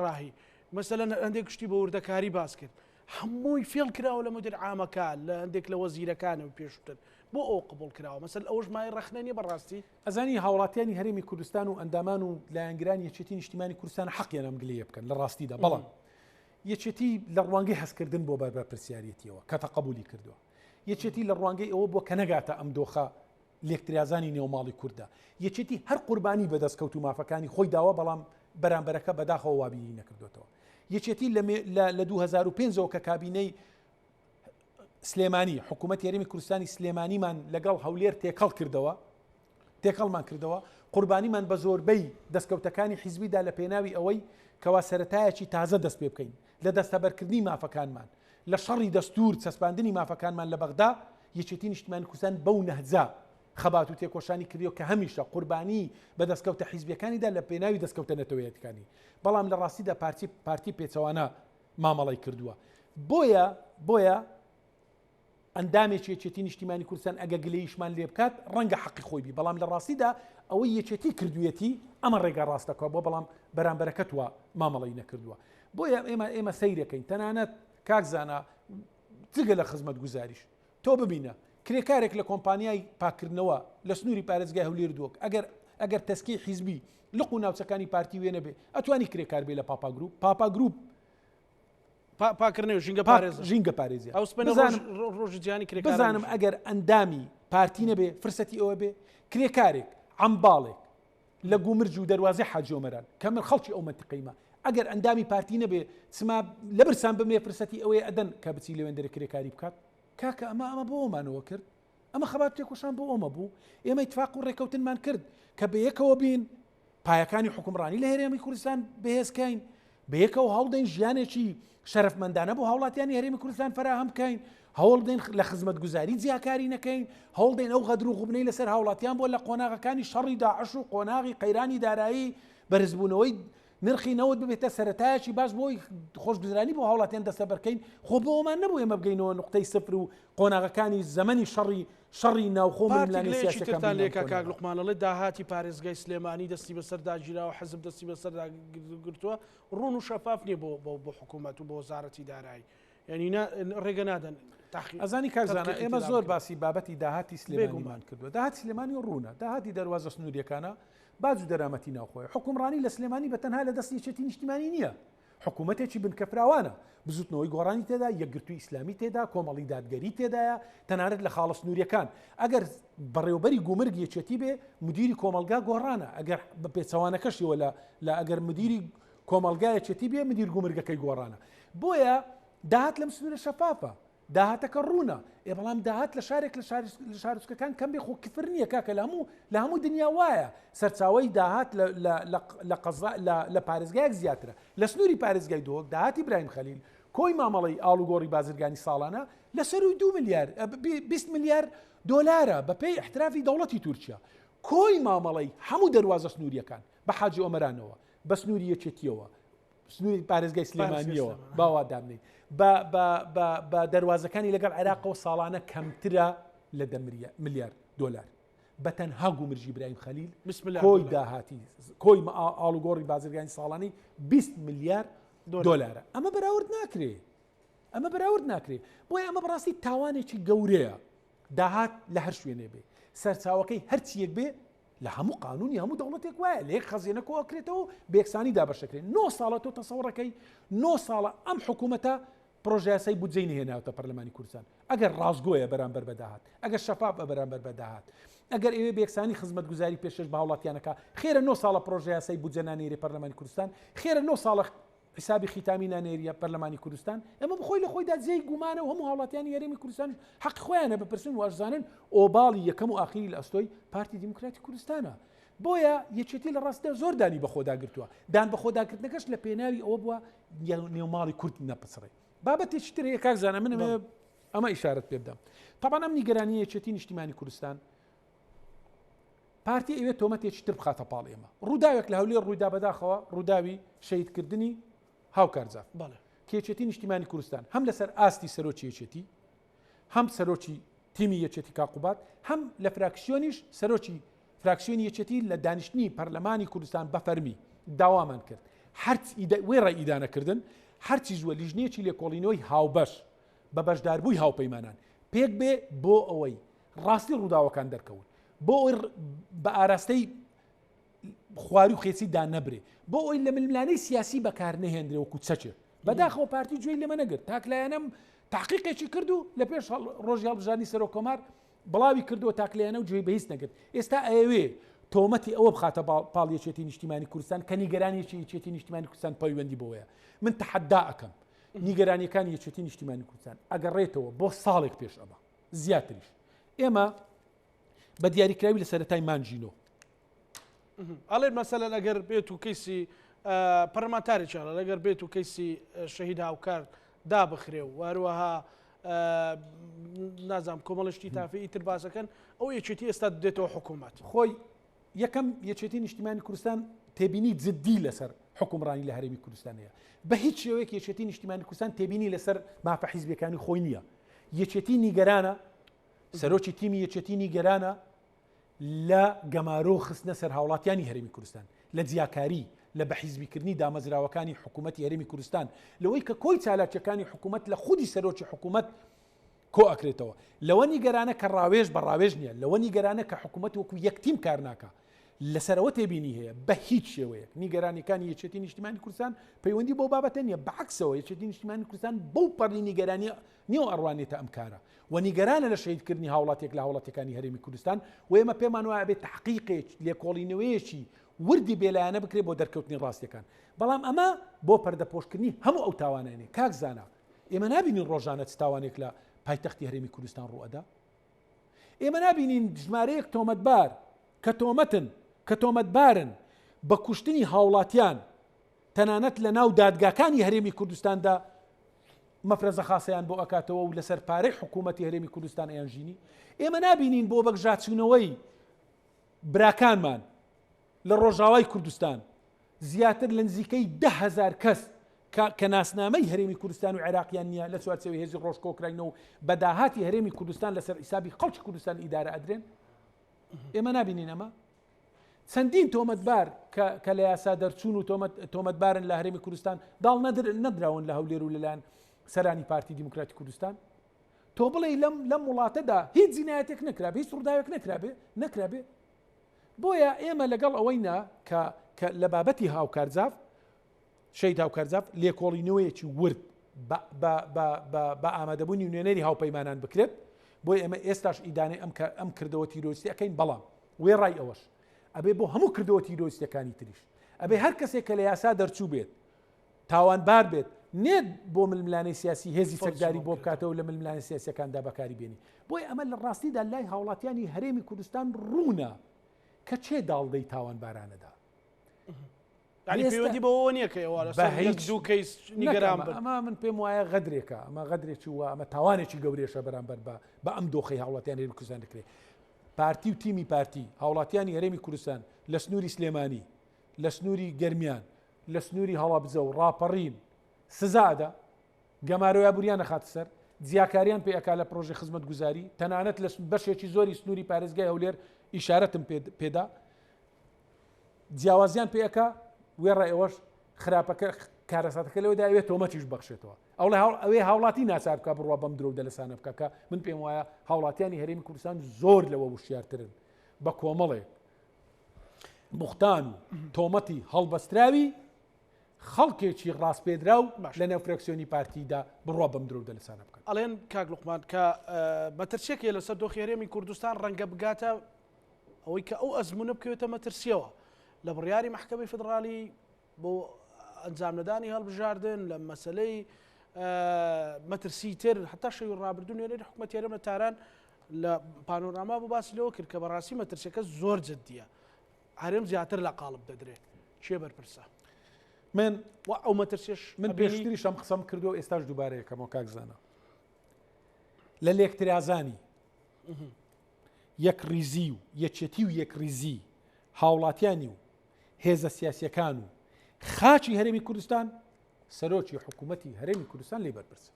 [SPEAKER 1] ڕاهی مەسەلەن هەندێک شتی بە وردەکاری باس کرد هەمووی فێڵ کراوە لە مدیر عامەکە لە هەندێک لە وەزیرەکانەوە پێشووتر. بۆ ئەوە قبوڵ کراوە مەسەل ئەوەش مای ڕەخنە نیە بەڕاستی؟
[SPEAKER 2] ئەزانی هاوڵاتیانی هەرێمی کوردستان و ئەندامان و لایەنگرانی یەکێتی نیشتیمانی کوردستان حەقیان ئەم گلەیە بکەن لە ڕاستیدا بەڵام یەکێتی لە ڕوانگەی هەستکردن بۆ بەرپرسیارێتیەوە کە تەقەبولی کردووە یەکێتی لە ڕوانگەی ئەوە بووە کە نەگاتە ئەم دۆخە لێکترازانی نێوماڵی کوردە یەکێتی هەر قوربانی بەدەستکەوت و مافەکانی خۆی داوە بەڵام بەرامبەرەکە بەداخەوە وابیری نەکردوێتەوە یەکێتی لە 2005ەوە کە کابینەی سلێمانی حکوومەت هەرێمی کوردستانی سلێمانیمان لەگەڵ هەولێر تێکەڵ کردەوە تێکەڵمان کردەوە قوربانیمان بە زۆربەی دەستکەوتەکانی حیزبیدا لە پێناوی ئەوەی کەوا سەتایەکی تازە دەست پێ بکەین لە دەستەبەرکردنی مافەکانمان لە شەڕی دەستور چەسپاندنی مافەکانمان لە بەغدا یەکێتی نیشتمانی کوردستان بەو نەهجە خەبات و تێکۆشانی کردوە کە هەمیشە قوربانی بە دەستکەوتە حیزبیەکانیدا لە پێناوی دەستکەوتە نەتەوەیەتەکانی بەڵام لە ڕاستیدا پارتی پارتی پێچەوانە مامەڵەی کردووە بۆیە بۆیە ئەندامێکی یەکێتی نیشتیمانی کوردستان ئەگە گلەیشمان لێ بکات ڕەنگە حەقی خۆی بی بەڵام لە ڕاستیدا ئەوەی یەکێتی کردوویەتی ئەمە ڕێگا ڕاستەکە بۆ بەڵام بەرامبەرەکەت وا مامەڵەی نەکردووە بۆیە ئێمە ئێمە سەیرەکەین تەنانەت کاک زانا جگە لە خزمەت گوزاریش تۆ ببینە کرێکارێک لە کۆمپانیای پاکردنەوە لە سنووری پارێزگای هەولێر دهۆک ئەگەر ئەگەر تەسکی حیزبی لق و ناوچەکانی پارتی وێنە بێ ئەتوانی کرێکار بێ لە پاپا گروپ پاپا گروپ
[SPEAKER 1] پاکردنەوە ژینگە پارێز
[SPEAKER 2] ژینگە پارێزی
[SPEAKER 1] ئەو بزانم ڕۆژی جیهانی کرێکار
[SPEAKER 2] بزانم ئەگەر ئەندامی پارتی نەبێ فرسەتی ئەوە بێ کرێکارێک عەمباڵێک لە گومرج و دەروازەی حاجی ئۆمەران کە من خەڵکی ئەو مەنتیقەیمە ئەگەر ئەندامی پارتی نەبێ چما لە برسان بمرێ فرسەتی ئەوەیە ئەدەن کە بچی لەوێندەرێ کرێکاری بکات کاکە ئەمە ئەمە بۆ ئەومانەوە کرد ئەمە خەبات تێکۆشان بۆ ئەمە بوو ئێمە ئیتفاق و ڕێکەوتنمان کرد کە بەیەکەوە بین پایەکانی حوکمڕانی لە هەرێمی کوردستان بەهێزکەین، بەیەکەوە هەوڵدەین ژیانێکی شەرەفمەندانە بۆ هاوڵاتیانی هەرێمی کوردستان فەراهەم بکەین، هەوڵدەین لە خزمەتگوزاری جیاکاری نەکەین، هەوڵدەین ئەو غەدر و غوبنەی لەسەر هاوڵاتیان بووە لە قۆناغەکانی شەڕی داعش و قۆناغی قەیرانی دارایی بەرزبوونەوەی نرخی نەوت ببێتە سەرەتایەکی باش بۆی خۆشگوزرانی بۆ هاوڵاتیان دەستەبەرکەین، خۆ بۆ ئەومان نەبوو ئێمە بگەینەوە نوقتەی سفر و قۆناغەکانی زەمەنی شەڕی شەڕی ناوخۆ و
[SPEAKER 1] پارتی
[SPEAKER 2] ململانێ
[SPEAKER 1] گلەیەکی
[SPEAKER 2] سیاسیەکان
[SPEAKER 1] ترتان
[SPEAKER 2] بینمان
[SPEAKER 1] لێکا کاک
[SPEAKER 2] کۆنەوە.
[SPEAKER 1] لوقمان ئەڵێ داهاتی پارێزگای سلێمانی دەستی بەسەردا گیراوە حزب دەستی بەسەردا گرتووە ڕوون و شەفاف نییە بۆ بۆ بۆ حکوومەت و بۆ وەزارەتی دارایی یعنی نا ڕێگە نادەن تاقی
[SPEAKER 2] ئەزانی کاک زانا
[SPEAKER 1] تەدقیقی
[SPEAKER 2] ئێمە
[SPEAKER 1] تێدا
[SPEAKER 2] زۆر
[SPEAKER 1] بکرێت.
[SPEAKER 2] باسی بابەتی داهاتی
[SPEAKER 1] بێگومان.
[SPEAKER 2] سلێمانیمان کردووە داهاتی سلێمانی ڕوونە داهاتی دەروازە سنووریەکانە باج و دەرامەتی ناوخۆیە حوکمڕانی لە سلێمانی بە تەنها لە دەستی یەکێتی نیشتیمانی نییە حکوومەتێکی بنکەفراوانە، بزوتنەوەی گۆڕانی تێدا، یەکگرتووی ئیسلامی تێدا، کۆمەڵی دادگەری تێدایە، تەنانەت لە خاڵە سنووریەکان ئەگەر بەڕێوەبەری گومرگ یەکێتی بێ، مدیری کۆمەڵگا گۆڕانە، ئەگەر بە پێچەوانەکەشیەوە لە لە ئەگەر مدیری کۆمەڵگا یەکێتی بێ، مدیر گومرگەکەی گۆڕانە. بۆیە داهات لەم سنوورە شەفافە. داهاتەکە ڕوونە ئێ بەڵام داهات لە شارێک لە شارۆچکەکان کەم بێ خۆ کفر نییە کاکە لە هەموو لە هەموو دنیا وایە سەرچاوەی داهات لە لە قەزا لە پارێزگایەک زیاترە لە سنووری پارێزگای دهۆک داهاتی برایم خەلیل کۆی مامەڵەی ئاڵوگۆڕی بازرگانی ساڵانە لە سەروی 2 ملیار 20 ملیار دۆلارە بەپێی احترافی دەوڵەتی تورکیا کۆی مامەڵەی هەموو دەروازە سنووریەکان بە حاجی ئۆمەرانەوە بە سنووری یەکێتیەوە سنووری پارێزگای سلێمانیەوە باوا دابنێین بە دەروازەکانی لەگەڵ عێراقەوە ساڵانە کەمترە لە دە ملیار دۆلار بە تەنها گومرجی برایم خەلیل کۆی داهاتی کۆی ئاڵوگۆڕی بازرگانی ساڵانی 20 ملیار دۆلارە ئەمە بەراورد ناکرێ ئەمە بەراورد ناکرێ بۆیە ئەمە بەڕاستی تاوانێکی گەورەیە داهات لە هەر شوێنێ بێ سەرچاوەکەی هەرچیەک بێ لە هەموو قانونی هەموو دەوڵەتێک وایە لە یەک خەزێنە کۆ ئەکرێتەوە و بە یەکسانی دابەشەکرێن نۆ ساڵە تۆ تەسەوڕەکەی نۆ ساڵە ئەم حکوومەتە پرۆژەیاسای بودجەی نهێناوتە پەرلەمانی کوردستان ئەگەر ڕاستگۆیە بەرامبەر بە داهات ئەگەر شەفاف بە بەرامبەر بە داهات ئەگەر ئەوێ بێکسانی خزمەتگوزاری پێشکەش بە هاوڵاتیانەکە خێرە نۆ ساڵە پرۆژەیاسای بودجە نانێرێ پەرلەمانی کوردستان خێرە نۆ ساڵە حیسابی خیتامی نانێریە پەرلەمانی کوردستان، ئەمە بخۆی لە خۆیدا جێی گومانە و هەموو هاوڵاتیانی هەرێمی کوردستانیش حەقی خۆیانە بپرسن و ئەشزانن ئۆباڵی یەکەم و ئاخیری لە ئەستۆی پارتی دیموکراتی کوردستانە. بۆیە یەکێتی لە ڕاستیدا زۆر دانی بەخۆدا گرتووە، دان بەخۆداگرتنەکەش لە پێناوی ئەوە بووە نێوماڵی کورد نەپچڕێ. بابەتێکی تر هەیە کاک زانا من ئەمەوێ ئەمە ئیشارەت پێ بدەم. تەبعەن ئەم نیگەرانییە یەکێتی نیشتیمانی کوردستان پارتی ئەوێت تۆمەتێکی تر بخاتە پاڵ ئێمە. ڕووداوێک لە هەولێر ڕوویدا بەداخەوە ڕووداوی شەهیدکردنی هاوکار جاف.
[SPEAKER 1] بەڵێ.
[SPEAKER 2] کە یەکێتی نیشتیمانی کوردستان هەم لەسەر ئاستی سەرۆکی یەکێتی هەم سەرۆکی تیمی یەکێتی کاک قوباد هەم لە فراکسیۆنیش سەرۆکی فراکسیۆنی یەکێتی لە دانیشتنی پەرلەمانی کوردستان بە فەرمی داوامان کرد هەرچ وێڕای ئیدانەکردن هەرچی زووە لیژنەیەکی لێکۆڵینەوەی هاوبەش بە بەشداربووی هاوپەیمانان پێک بێ بۆ ئەوەی ڕاستی ڕووداوەکان دەرکەون، بۆ ئەوەی بە ئاراستەی خواری و خێچی دا نەبرێ، بۆ ئەوەی لە ململانێی سیاسی بەکار نەهێنرێ وەکو چەکێک. بەداخەوە پارتی گوێی لێمە نەگرت، تاکلایەنەم تەحقیقێکی کرد و لە پێش ڕۆژی هەڵبژاردنی سەرۆک کۆمار بڵاوی کردەوە تاکلایەنە و گوێی بە هیچ نەگرت. ئێستا ئەیەوێ تۆمەتی ئەوە بخاتە پاڵ یەکێتی نیشتیمانی کوردستان کە نیگەرانیەکی یەکێتی نیشتیمانی کوردستان پەیوەندی بەوەیە. من تەحەدا ئەکەم نیگەرانیەکانی یەکێتی نیشتیمانی کوردستان ئەگەڕێتەوە بۆ ساڵێک پێش ئەمە زیاتریش. ئێمە بە دیاریکراوی لە سەرەتای مانگی نۆ.
[SPEAKER 1] ئەڵێن مەسەلەن ئەگەر بێت و کەیسی پەرلەمانتارێکی ئەڵێن ئەگەر بێت و کەیسی شەهید هاوکار دابخرێ و هەروەها نازانم کۆمەڵی شتی تافی ئیتر باسەکەن ئەو یەکێتی ئێستا دێتەوە حکوومەت.
[SPEAKER 2] خۆی یەکەم یەکێتی نیشتیمانی کوردستان تێبینی جددی لەسەر حکومڕانی لە هەرێمی کوردستان هەیە. بە هیچ شێوەیەک یەکێتی نیشتیمانی کوردستان تێبینی لەسەر مافە حیزبیەکانی خۆی نییە. یەکێتی نیگەرانە، سەرۆکی تیمی یەکێتی نیگەرانە لە گەمارۆ خستنە سەر هاوڵاتیانی هەرێمی کوردستان، لە جیاکاری، لە بەحیزبیکردنی دامەزراوەکانی حکوومەتی هەرێمی کوردستان، لەوەی کە کۆی چالاکیەکانی حکوومەت لە خودی سەرۆکی حکوومەت کۆ ئەکرێتەوە. لەوە نیگەرانە کە ڕاوێژ بە ڕاوێژ نییە، لەوە نیگەرانە کە حکوومەت وەکو یەک تیم کار ناکا. لەسەر ئەوە تێبینی هەیە. بە هیچ شێوەیەک نیگەرانیەکانی یەکێتی نیشتیمانی کوردستان پەیوەندی بەو بابەتە نییە. بەعەکسەوە یەکێتی نیشتیمانی کوردستان بەو پەڕی نیگەرانی نیەوە ئەڕوانێتە ئەم کارە و نیگەرانە لە شەهیدکردنی هاوڵاتیەک لە هاوڵاتیەکانی هەرێمی کوردستان و ئێمە پێمان وایە ئەبێ تەحقیقێک، لێکۆڵینەوەیەکی وردی بێلایەنە بکرێت بۆ دەرکەوتنی ڕاستیەکان. بەڵام ئەمە بۆ پەردەپۆشکردنی هەموو ئەو تاوانانەیە. کاک زانا ئێمە نابینین ڕۆژانە چ تاوانێک لە پایتەختی هەرێمی کوردستان ڕووئەدا؟ ئێمە نابینین ژمارەیەک تۆمەتبار کە تۆمەتن کە تۆمەتبارن بە کوشتنی هاوڵاتیان تەنانەت لە ناو دادگاکانی هەرێمی کوردستاندا مەفرەزە خاسەیان بۆ ئەکاتەوە و لەسەر پارەی حکوومەتی هەرێمی کوردستان ئەیانژینی؟ ئێمە نابینین بۆ بەگژاچوونەوەی براکانمان لە ڕۆژاوای کوردستان زیاتر لە نزیکەی 10هزار کەس کە ناسنامەی هەرێمی کوردستان و عێراقیان نییە لە چوارچێوەی هێزی ڕۆژ کۆکراینەوە و بە داهاتی هەرێمی کوردستان لەسەر حیسابی خەڵکی کوردستان ئیدارە ئەدرێن؟ ئێمە نابینین ئەمە؟ چەندین تۆمەتبار کە کە لە یاسا دەرچوون و تۆمەت تۆمەتبارن لە هەرێمی کوردستان داڵ نەدر نەدراون لە هەولێر و لەلایەن سەرانی پارتی دیموکراتی کوردستان تۆ بڵێ لەم لەم وڵاتەدا هیچ جینایەتێک نەکرابێ هیچ ڕووداوێک نەکرابێ نەکرابێ بۆیە ئێمە لەگەڵ ئەوەی نا کە کە لە بابەتی هاوکارجاف شەهید هاوکار جاف لێکۆڵینەوەیەکی ورد بە ئامادەبوونی نوێنەری هاوپەیمانان بکرێت، بۆیە ئێمە ئێستاش ئیدانەی ئەم کردەوە تیرۆریستی ئەکەین، بەڵام وێڕای ئەوەش ئەبێ بۆ هەموو کردەوە تیرۆریستیەکانی تریش ئەبێ هەر کەسێک کە لە یاسا دەرچوو بێت تاوانبار بێت نێت بۆ ململانێی سیاسی هێزی چەکداری بۆ بکاتەوە لە ململانێ سیاسیەکاندا بەکاری بێنی. بۆیە ئەمە لە ڕاستیدا لای هاوڵاتیانی هەرێمی کوردستان ڕوونە کە کێ داڵدەی تاوانبارانەدا.
[SPEAKER 1] یعنی پەیوەندی بەوەوە نییە کە ئێوە لەسەر یەک دوو کەیس نیگەران بن.
[SPEAKER 2] ئەمە من پێم وایە غەدرێکە، ئەمە غەدرێکی و ئەمە تاوانێکی گەورەیشە بەرامبەر بە بە ئەم دۆخەی هاوڵاتیانی هەرێمی کوردستان دەکرێت. پارتی و تیمی پارتی هاوڵاتیانی هەرێمی کوردستان لە سنووری سلێمانی، لە سنووری گەرمیان، لە سنووری هەڵەبجە و ڕاپەڕین سزا ئەدا، گەمارۆی ئابووریان ئەخاتە سەر، جیاکاریان پێ ئەکا لە پرۆژەی خزمەتگوزاری، تەنانەت لە بەشێکی زۆری سنووری پارێزگای هەولێر ئیشارەتم پێدا، جیاوازیان پێ ئەکا، وێڕای ئەوەش خراپەکە کارەساتەکە لەوەدا ئەوێ تۆمەتیش ببەخشێتەوە. ئەوڵێ ئەوێ هاوڵاتی ناچار بکا بڕوا بەم درۆ و دەلەسانە بکا کە من پێم وایە هاوڵاتیانی هەرێمی کوردستان زۆر لەوە وشیارترن بە کۆمەڵێک بوختان و تۆمەتی هەڵبەستراوی خەڵکێکی ڕاسپێدراو لە نێو فرەکسیۆنی پارتیدا بڕوا بەم درۆ و دەلەسانە بکەن.
[SPEAKER 1] ئەڵێن کاک لوقمان کە مەترسیەک هەیە لەسەر دۆخی هەرێمی کوردستان ڕەنگە بگاتە ئەوەی کە ئەو ئەزموونە بکەوێتە مەترسیەوە لە بڕیاری مەحکەمەی فیدڕاڵی بۆ ئەنجامنەدانی هەڵبژاردن لە مەسلەی مەترسی تر هەتا شەوی ڕابردوو نوێنەری حکوومەتی هەرێم لە تاران لە پانۆراما بۆ باسی لەوە کرد کە بەڕاستی مەترسیەکە زۆر جددیە هەرێم زیاتر لە قاڵب دەدرێت کێ بەرپرسە
[SPEAKER 2] من
[SPEAKER 1] و ئەو مەترسیش
[SPEAKER 2] من پێشتریش ئەم قسەم کردو ئێستاش دووبارە یەکەمەوە کاک زانا لە لێکترازانی یەکڕیزی و یەکێتی و یەکڕیزی هاوڵاتیانی و هێزە سیاسیەکان و خاکی هەرێمی کوردستان سەرۆکی حکوومەتی هەرێمی کوردستان لێ بەرپرسە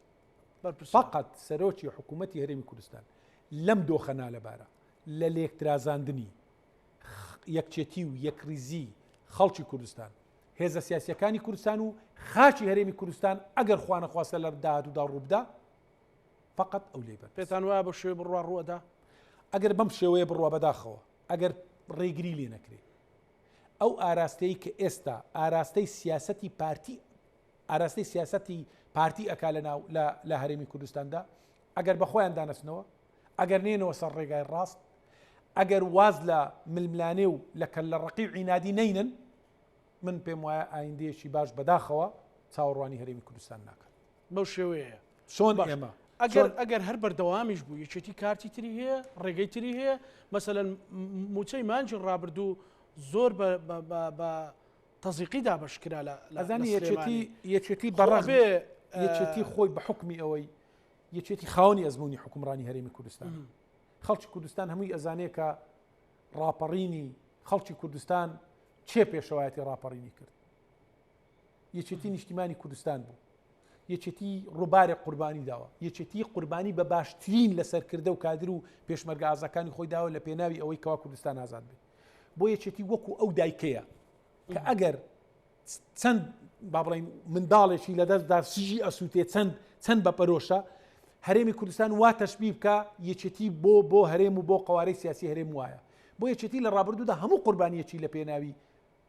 [SPEAKER 2] فقط سەرۆکی حکوومەتی هەرێمی کوردستان لەم دۆخە نالەبارە لە لێکترازاندنی یەکچێتی و یەکریزی خەڵکی کوردستان هێزە سیاسیەکانی کوردستان و خاکی هەرێمی کوردستان ئەگەر خوانەخواستە لە داهاتوودا ڕووبدا فقط ئەو لێی بەرپرسە.
[SPEAKER 1] پێتان وایە بە شێوەی بڕوا ڕووئەدا؟
[SPEAKER 2] ئەگەر بەم شێوەیە بڕوا بەداخەوە ئەگەر ڕێگری لێ نەکرێ ئەو ئاراستەی کە ئێستا ئاراستەی سیاسەتی پارتی ئاراستەی سیاسەتی پارتی ئەکا لە ناو لە هەرێمی کوردستاندا ئەگەر بە خۆیان دانەچنەوە ئەگەر نێنەوە سەر ڕێگای ڕاست ئەگەر واز لە ململانێ و لە کەللەڕەقی و عینادی نەینن من پێم وایە ئایندەیەکی باش بەداخەوە چاوەڕوانی هەرێمی کوردستان ناکات.
[SPEAKER 1] بەو شێوەیە
[SPEAKER 2] چۆن ئێمە
[SPEAKER 1] ئەگەر ئەگەر هەر بەردەوامیش بوو یەکێتی کارتی تری هەیە ڕێگەی تری هەیە مەسەلەن موچەی مانگی ڕابردوو زۆر بە تەزیقی دابەش کرا لە
[SPEAKER 2] ئەزانی یەکێتی یەکێتی بەڕێ یەکێتی خۆی بە حکمی ئەوەی یەکێتی خاوەنی ئەزمموی حکومڕانی هەرێمی کوردستان خەڵکی کوردستان هەمووی ئەزانێ کە ڕاپەڕینی خەڵکی کوردستان چێ پێشەوایەتی ڕاپەڕینی کرد یەکێتی نیشتیمانی کوردستان بوو یەکێتی ڕووبارێک قوربانی داوە یەکێتی قوربانی بە باشترین لە سەرکردە و کادر و پێشمەرگە ئازاکانی خۆی داوە لە پێناوی ئەوەی کەوا کوردستان ئازاد بێت بۆ یەکێتی وەکو ئەو دایکەیە کە ئەگەر چەند با بڵین منداڵێکی لەدەستدا سژی ئەسووتێ چەند چەند بە پەرۆشە هەرێمی کوردستان وا تەشبی بکە یەکێتی بۆ بۆ هەرێم و بۆ قوارەی سیاسی هەرێم وایە بۆ یەکێتی لە ڕابردوودا هەموو قوربانیەکی لە پێناوی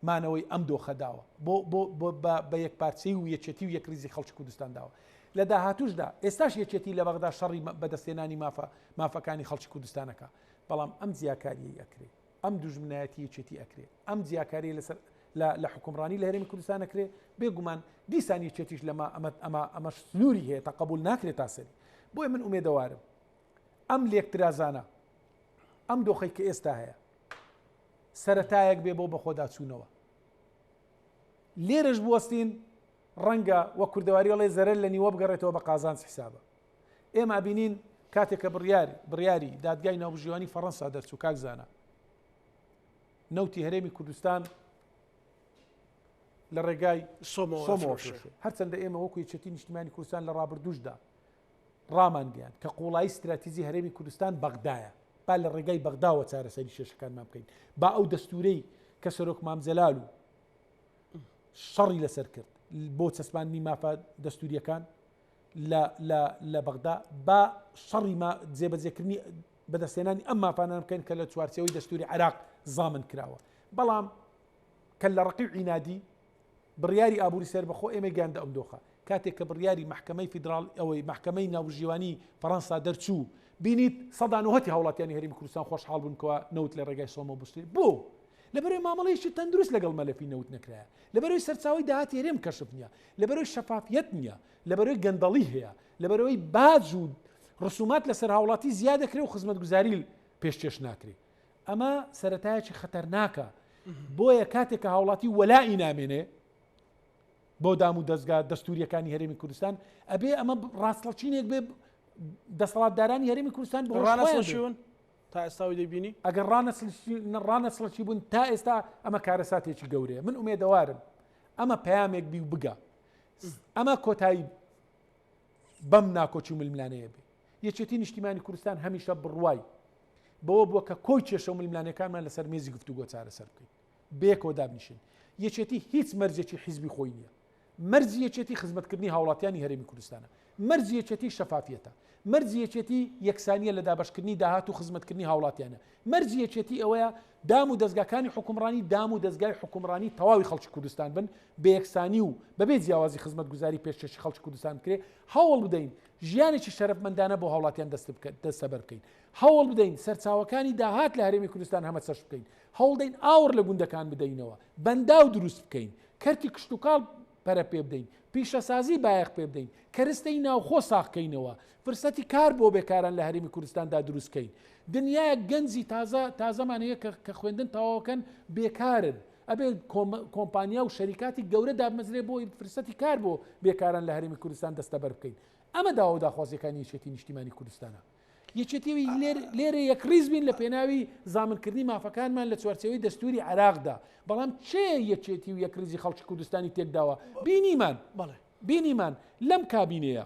[SPEAKER 2] مانەوەی ئەم دۆخە داوە بۆ بۆ بۆ بە بە یەکپارچەیی و یەکێتی و یەکریزی خەڵکی کوردستان داوە. لە داهاتووشدا ئێستاش یەکێتی لە بەغدا شەڕی بەدەستهێنانی مافە مافەکانی خەڵکی کوردستان ئەکا. بەڵام ئەم جیاکارییەی ئەکرێ، ئەم دوژمنایەتی یەکێتی ئەکرێ، ئەم جیاکارییە لەسەر لە لە حوکمڕانی لە هەرێمی کوردستان ئەکرێ، بێ گومان دیسان یەکێتیش لەمە ئەمە ئەمە ئەمەش سنووری هەیە تەقەبوول ناکرێ تا سەری. بۆیە من ئومێدەوارم ئەم لێکترازانە، ئەم دۆخەی کە ئێستا هەیە، سەرەتایەک بێ بۆ بەخۆداچوونەوە. لێرەش بوەستین ڕەنگە وەک کوردەواری ئەڵێ زەرەر لە نیوە بگەڕێتەوە بە قازانج حیسابە. ئێمە ئەبینین کاتێک کە بڕیار بڕیاری دادگای ناوبژیوانی فەڕەنسا دەرچوو کاک زانا نەوتی هەرێمی کوردستان لە ڕێگای سۆمۆوە هەرچەندە ئێمە وەکو یەکێتی نیشتیمانی کوردستان لە ڕابردووشدا ڕامانگەیاند کە قووڵایی ستراتیجی هەرێمی کوردستان بەغدایە، با لە ڕێگای بەغداوە چارەسەری کێشەکانمان بکەین، با ئەو دەستوورەی کە سەرۆک مام جەلال و شەڕی لەسەر کرد بۆ چەسپاندنی مافە دەستوورییەکان لە لە لە بەغدا با شەڕی ما جێبەجێکردنی بەدەستهێنانی ئەم مافانان بکەین کە لە چوارچێوەی دەستووری عێراق زامن کراوە بەڵام کە لە ڕقی و عینادی بڕیاری ئابووری سەربەخۆ ئێمەی گەیاندە ئەم دۆخە. کاتێک کە بڕیاری مەحکەمەی فیدراڵ ئەوەی مەحکەمەی ناوبژیوانی فەڕەنسا دەرچوو، بینیت سەدا نۆهەتی هاوڵاتیانی هەرێمی کوردستان خۆشحاڵ بوون کەوا نەوت لە ڕێگای سۆمۆ بسترێ. بۆ؟ لەبەرئەوەی مامەڵەیەکی تەندروست لەگەڵ مەلەفی نەوت نەکرایە. لەبەرئەوەی سەرچاوەی داهاتی هەرێم کەشف نییە. لەبەرئەوەی شەفافیەت نییە. لەبەرئەوەی گەندەڵی هەیە. لەبەرئەوەی باج و ڕسومات لەسەر هاوڵاتی زیاد دەکرێ و خزمەتگوزاری پێشکێش ناکرێ. ئەمە سەرەتایەکی خەتەرناکە بۆیە کاتێک کە هاوڵاتی وەلائی نامێنێ بۆ دام و دەستگا دەستوریەکانی هەرێمی کوردستان ئەبێ ئەمە ڕاستەڵچینێک بێ دەسەڵاتدارانی هەرێمی کوردستان بۆ
[SPEAKER 1] ڕانەسڵچیون تا ئێستاوی دەبینی
[SPEAKER 2] ئەگەر ڕانەسڵچی بوون تا ئێستا ئەمە کارەساتێکی گەورەیە من ئومێدەوارم ئەمە پەیامێک بی و بگا ئەمە کۆتایی بەم ناکۆکی و ململانەیە بێ یەکێتی نیشتیمانی کوردستان هەمیشە بڕوای بەوە بووە کە کۆی کێشە و ململانێکانمان لەسەر مێزی گفتوگۆ چارەسەر بکەین بەیەکەوە دابنیشین یەکێتی هیچ مەرجێکی حیزبی خۆی نییە مەرجی یەکێتی خزمەتکردنی هاوڵاتیانی هەرێمی کوردستانە مەرجی یەکێتی شەفافیەتە مەرجی یەکێتی یەکسانیە لە دابەشکردنی داهات و خزمەتکردنی هاوڵاتیانە مەرجی یەکێتی ئەوەیە دام و دەزگاکانی حکومڕانی دام و دەزگای حکومڕانی تەواوی خەڵکی کوردستان بن بە یەکسانی و بەبێ جیاوازی خزمەتگوزاری پێشکەشی خەڵکی کوردستان بکرێ هەوڵ بدەین ژیانێکی شەرەفمەندانە بۆ هاوڵاتیان دەستەبەر بکەین. هەوڵ بدەین سەرچاوەکانی داهات لە هەرێمی کوردستان هەمەچەشن بکەین. هەوڵ دەین ئاوڕ لە گوندەکان بدەینەوە، بەنداو دروست بکەین، کەرتی کشتوکاڵ پەرە پێ بدەین، پیشەسازی بایەخ پێ بدەین، کەرستەی ناوخۆ ساغ کەینەوە، فرسەتی کار بۆ بێکاران لە هەرێمی کوردستاندا دروست کەین. دنیایەک گەنجی تازە تازەمان هەیە کە کە خوێندن تەواوەکەن بێکارن. ئەبێ کۆمپانیا و شەریکاتی گەورە دابمەزرێ بۆ فرسەتی کار بۆ بێکاران لە هەرێمی کوردستان دەستەبەر بکەین. ئەمە داوا و داخوازیەکانی یەکێتی نیشتیمانی کوردستانە. یەکێتی لێرە یەکڕیز بین لە پێناوی زامنکردنی مافەکانمان لە چوارچێوەی دەستوری عێراقدا. بەڵام کێ یەکێتی و یەکڕیزی خەڵکی کوردستانی تێکداوە؟ بینیمان بینیمان لەم کابینەیە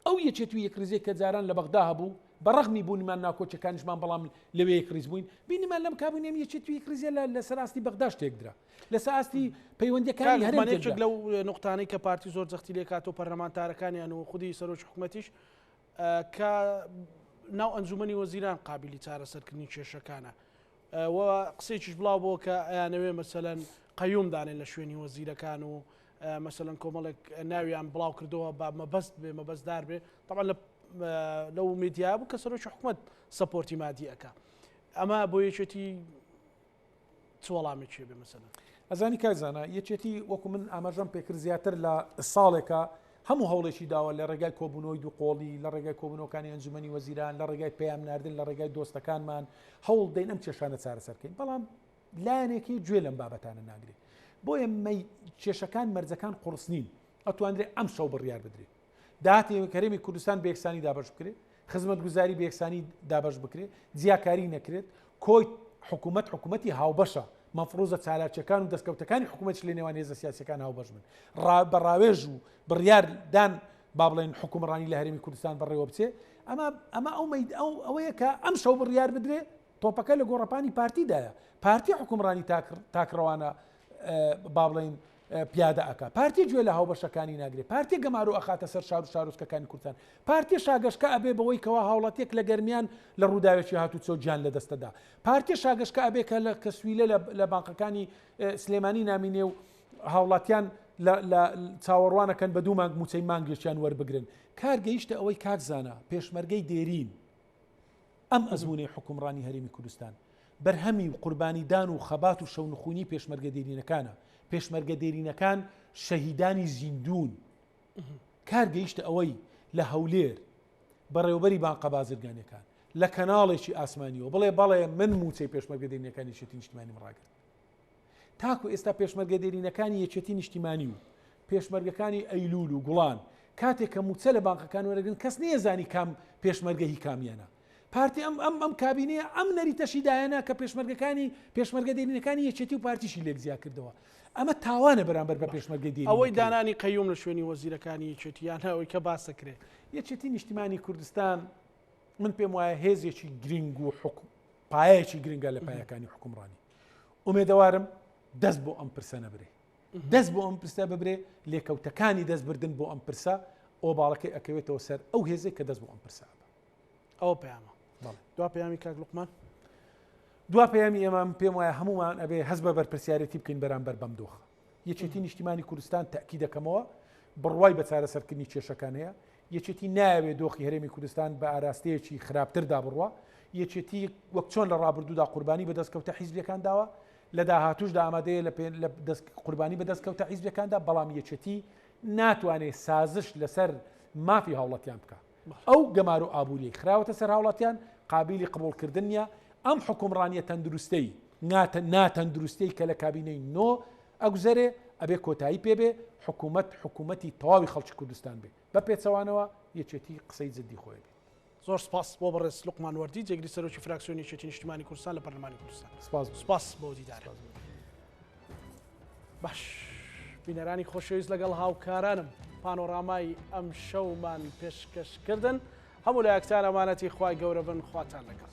[SPEAKER 2] ئەو یەکێتی و یەکڕیزەی کە جاران لە بەغدا هەبوو، بە ڕەغمی بوونمان ناکۆکیەکانیشمان بەڵام لەوێ یەکڕیز بووین، بینیمان لەم کابینەیە یەکێتی و یەکڕیزیە لەسەر ئاستی بەغداش تێکدرا، لەسەر ئاستی پەیوەندیەکانی هەرێم
[SPEAKER 1] تێکدرا. یەکێک لەو نوقتانەی کە پارتی زۆر جەختی لێکاتەوە پەرلەمانتارەکانیان و خودی سەرۆکی حکومەتیش کە ناو ئەنجومەنی وەزیران قابلی چارەسەرکردنی کێشەکانە و قسەیەکیش بڵاو بۆ کە ئەیانەوێ مەسەلەن قەیوم دانێن لە شوێنی وەزیرەکان و مەسەلەن کۆمەڵێک ناویان بڵاو کردەوە بە مەبەست بێ مەبەستدار بێ طبعا لە لەو میدیا بوو کە سەرۆکی حکومت support ی مادی ئەکا ئەمە بۆ یەکێتی چ وەڵامێکی بێ مەسەلەن؟
[SPEAKER 2] ئەزانی کاک زانا یەکێتی وەکو من ئاماژەم پێکرد زیاتر لە ساڵێکە هەموو هەوڵێکی داوە لە ڕێگای کۆبوونەوەی دوو قۆڵی لە ڕێگای کۆبوونەوەکانی ئەنجومەنی وەزیران لە ڕێگای پەیام ناردن لە ڕێگای دۆستەکانمان هەوڵ دەین ئەم کێشانە چارەسەر بکەین بەڵام لایەنێکی گوێ لەم بابەتانە ناگرێت بۆیە کێشەکان مەرجەکان قوڕس نین ئەتوانرێ ئەم شەو بڕیار بدرێت داهاتی هەرێمی کوردستان بە یەکسانی دابەش بکرێت، خزمەتگوزاری بە یەکسانی دابەش بکرێت، جیاکاری نەکرێت، کۆی حکوومەت حکوومەتی هاوبەشە، مەفروزە چالاکییەکان و دەستکەوتەکانی حکوومەتیش لە نێوان هێزە سیاسییەکان هاوبەش بن. بە ڕاوێژ و بڕیار دان با بڵێن حکومڕانی لە هەرێمی کوردستان بەڕێوە بچێ. ئەمە ئەمە ئەو مەید ئەو ئەوەیە کە ئەمشەو بڕیار بدرێ تۆپەکە لە گۆڕەپانی پارتیدایە. پارتی حکومڕانی تاکڕەوانە با بڵێین پیادە ئەکا. پارتی گوێ لە هاوبەشەکانی ناگرێ. پارتی گەمارۆ ئەخاتە سەر شار و شارۆچکەکانی کوردستان. پارتی شاگەشکە ئەبێ بەوەی کەوا هاوڵاتیەک لە گەرمیان لە ڕووداوێکی هاتوچۆ گیان لە دەستە دا. پارتی شاگەشکە ئەبێ کە لە کە سویلە لە لە بانقەکانی سلێمانی نامینێ و هاوڵاتیان لە لە چاوەڕوانەکەن بە دوو مانگ مووچەی مانگێکیان وەربگرن. کار گەیشتە ئەوەی کاک زانا پێشمەرگەی دێرین ئەم ئەزموونەی حوکمڕانی هەرێمی کوردستان، بەرهەمی و قوربانیدان و خەبات و شەونخونی پێشمەرگە دێرینەکانە. پێشمەرگە دێرینەکان شەهیدانی زیندوون. کار گەیشتە ئەوەی لە هەولێر بەڕێوەبەری بانقە بازرگانیەکان لە کەناڵێکی ئاسمانیەوە بڵێ بەڵێ من مووچەی پێشمەرگە دێرینەکانی یەکێتی نیشتیمانیم ڕاگرت. تاکو ئێستا پێشمەرگە دێرینەکانی یەکێتی نیشتیمانی و پێشمەرگەکانی ئەیلول و گوڵان کاتێک کە موچە لە بانقەکان وەرەگرن کەس نیەزانی کام پێشمەرگە هی کامیانە. پارتی ئەم ئەم ئەم کابینەیە ئەم نەریتەشی دایەنا کە پێشمەرگەکانی پێشمەرگە دێرینەکانی یەکێتی و پارتیشی لێک جیا کردەوە. ئەمە تاوانە بەرامبەر بە پێشمەرگە دێرینەکەی.
[SPEAKER 1] ئەوەی دانانی قەیوم لە شوێنی وەزیرەکانی یەکێتی یان ئەوەی کە باس دەکرێ.
[SPEAKER 2] یەکێتی نیشتیمانی کوردستان من پێم وایە هێزێکی گرینگ و حکوم پایەیەکی گرنگە لە پایەکانی حکومڕانی. ئومێدەوارم دەست بۆ ئەم پرسە نەبرێ. دەست بۆ ئەم پرسە ببرێ لێکەوتەکانی دەست بردن بۆ ئەم پرسە ئۆباڵەکەی ئەکەوێتەوە سەر ئەو هێزێک کە دەست بۆ ئەم پرسە ئەبا.
[SPEAKER 1] ئەوە پەیامە. دوا پەیامی کاک لوقمان.
[SPEAKER 2] دوا پەیامی ئێمە من پێم وایە هەمومان ئەبێ هەست بە بەرپرسیارێتی بکەین بەرامبەر بەم دۆخە. یەکێتی نیشتیمانی کوردستان تەئکید دەکەمەوە بڕوای بە چارەسەرکردنی کێشەکان هەیە. یەکێتی نایەوێت دۆخی هەرێمی کوردستان بە ئاراستەیەکی خراپتردا بڕوا. یەکێتی وەک چۆن لە ڕابردوودا قوربانی بە دەستکەوتە حیزبیەکان داوە، لە داهاتووشدا ئامادەیە لە لە دەست قوربانی بە دەستکەوتە حیزبیەکاندا، بەڵام یەکێتی ناتوانێت سازش لەسەر مافی هاوڵاتیان بکا. ئەو گەمارۆ ئابووریەی خراوەتە سەر هاوڵاتیان قابیلی قبوڵکردن نییە، ئەم حوکمڕانیە تەندروستەی ناتەندروستەی کە لە کابینەی نۆ ئەگوزەرێ ئەبێ کۆتایی پێ بێ، حکومەت حکومەتی تەواوی خەڵکی کوردستان بێ، بە پێچەوانەوە یەکێتی قسەی جدی خۆی بێت.
[SPEAKER 1] زۆر سپاس بۆ بەڕێز لوقمان وەردی جێگری سەرۆکی فراکسیۆنی یەکێتی نیشتیمانی کوردستان لە پەرلەمانی کوردستان.
[SPEAKER 2] سپاس
[SPEAKER 1] سپاس بۆ دیدارە. باش بینەرانی خۆشەویست لەگەڵ هاوکارانم پانۆرامای ئەم شەومان پێشکەشکردن هەموو لایەکتان ئەمانەتی خوای گەورە بن خواتان لەگەڵ.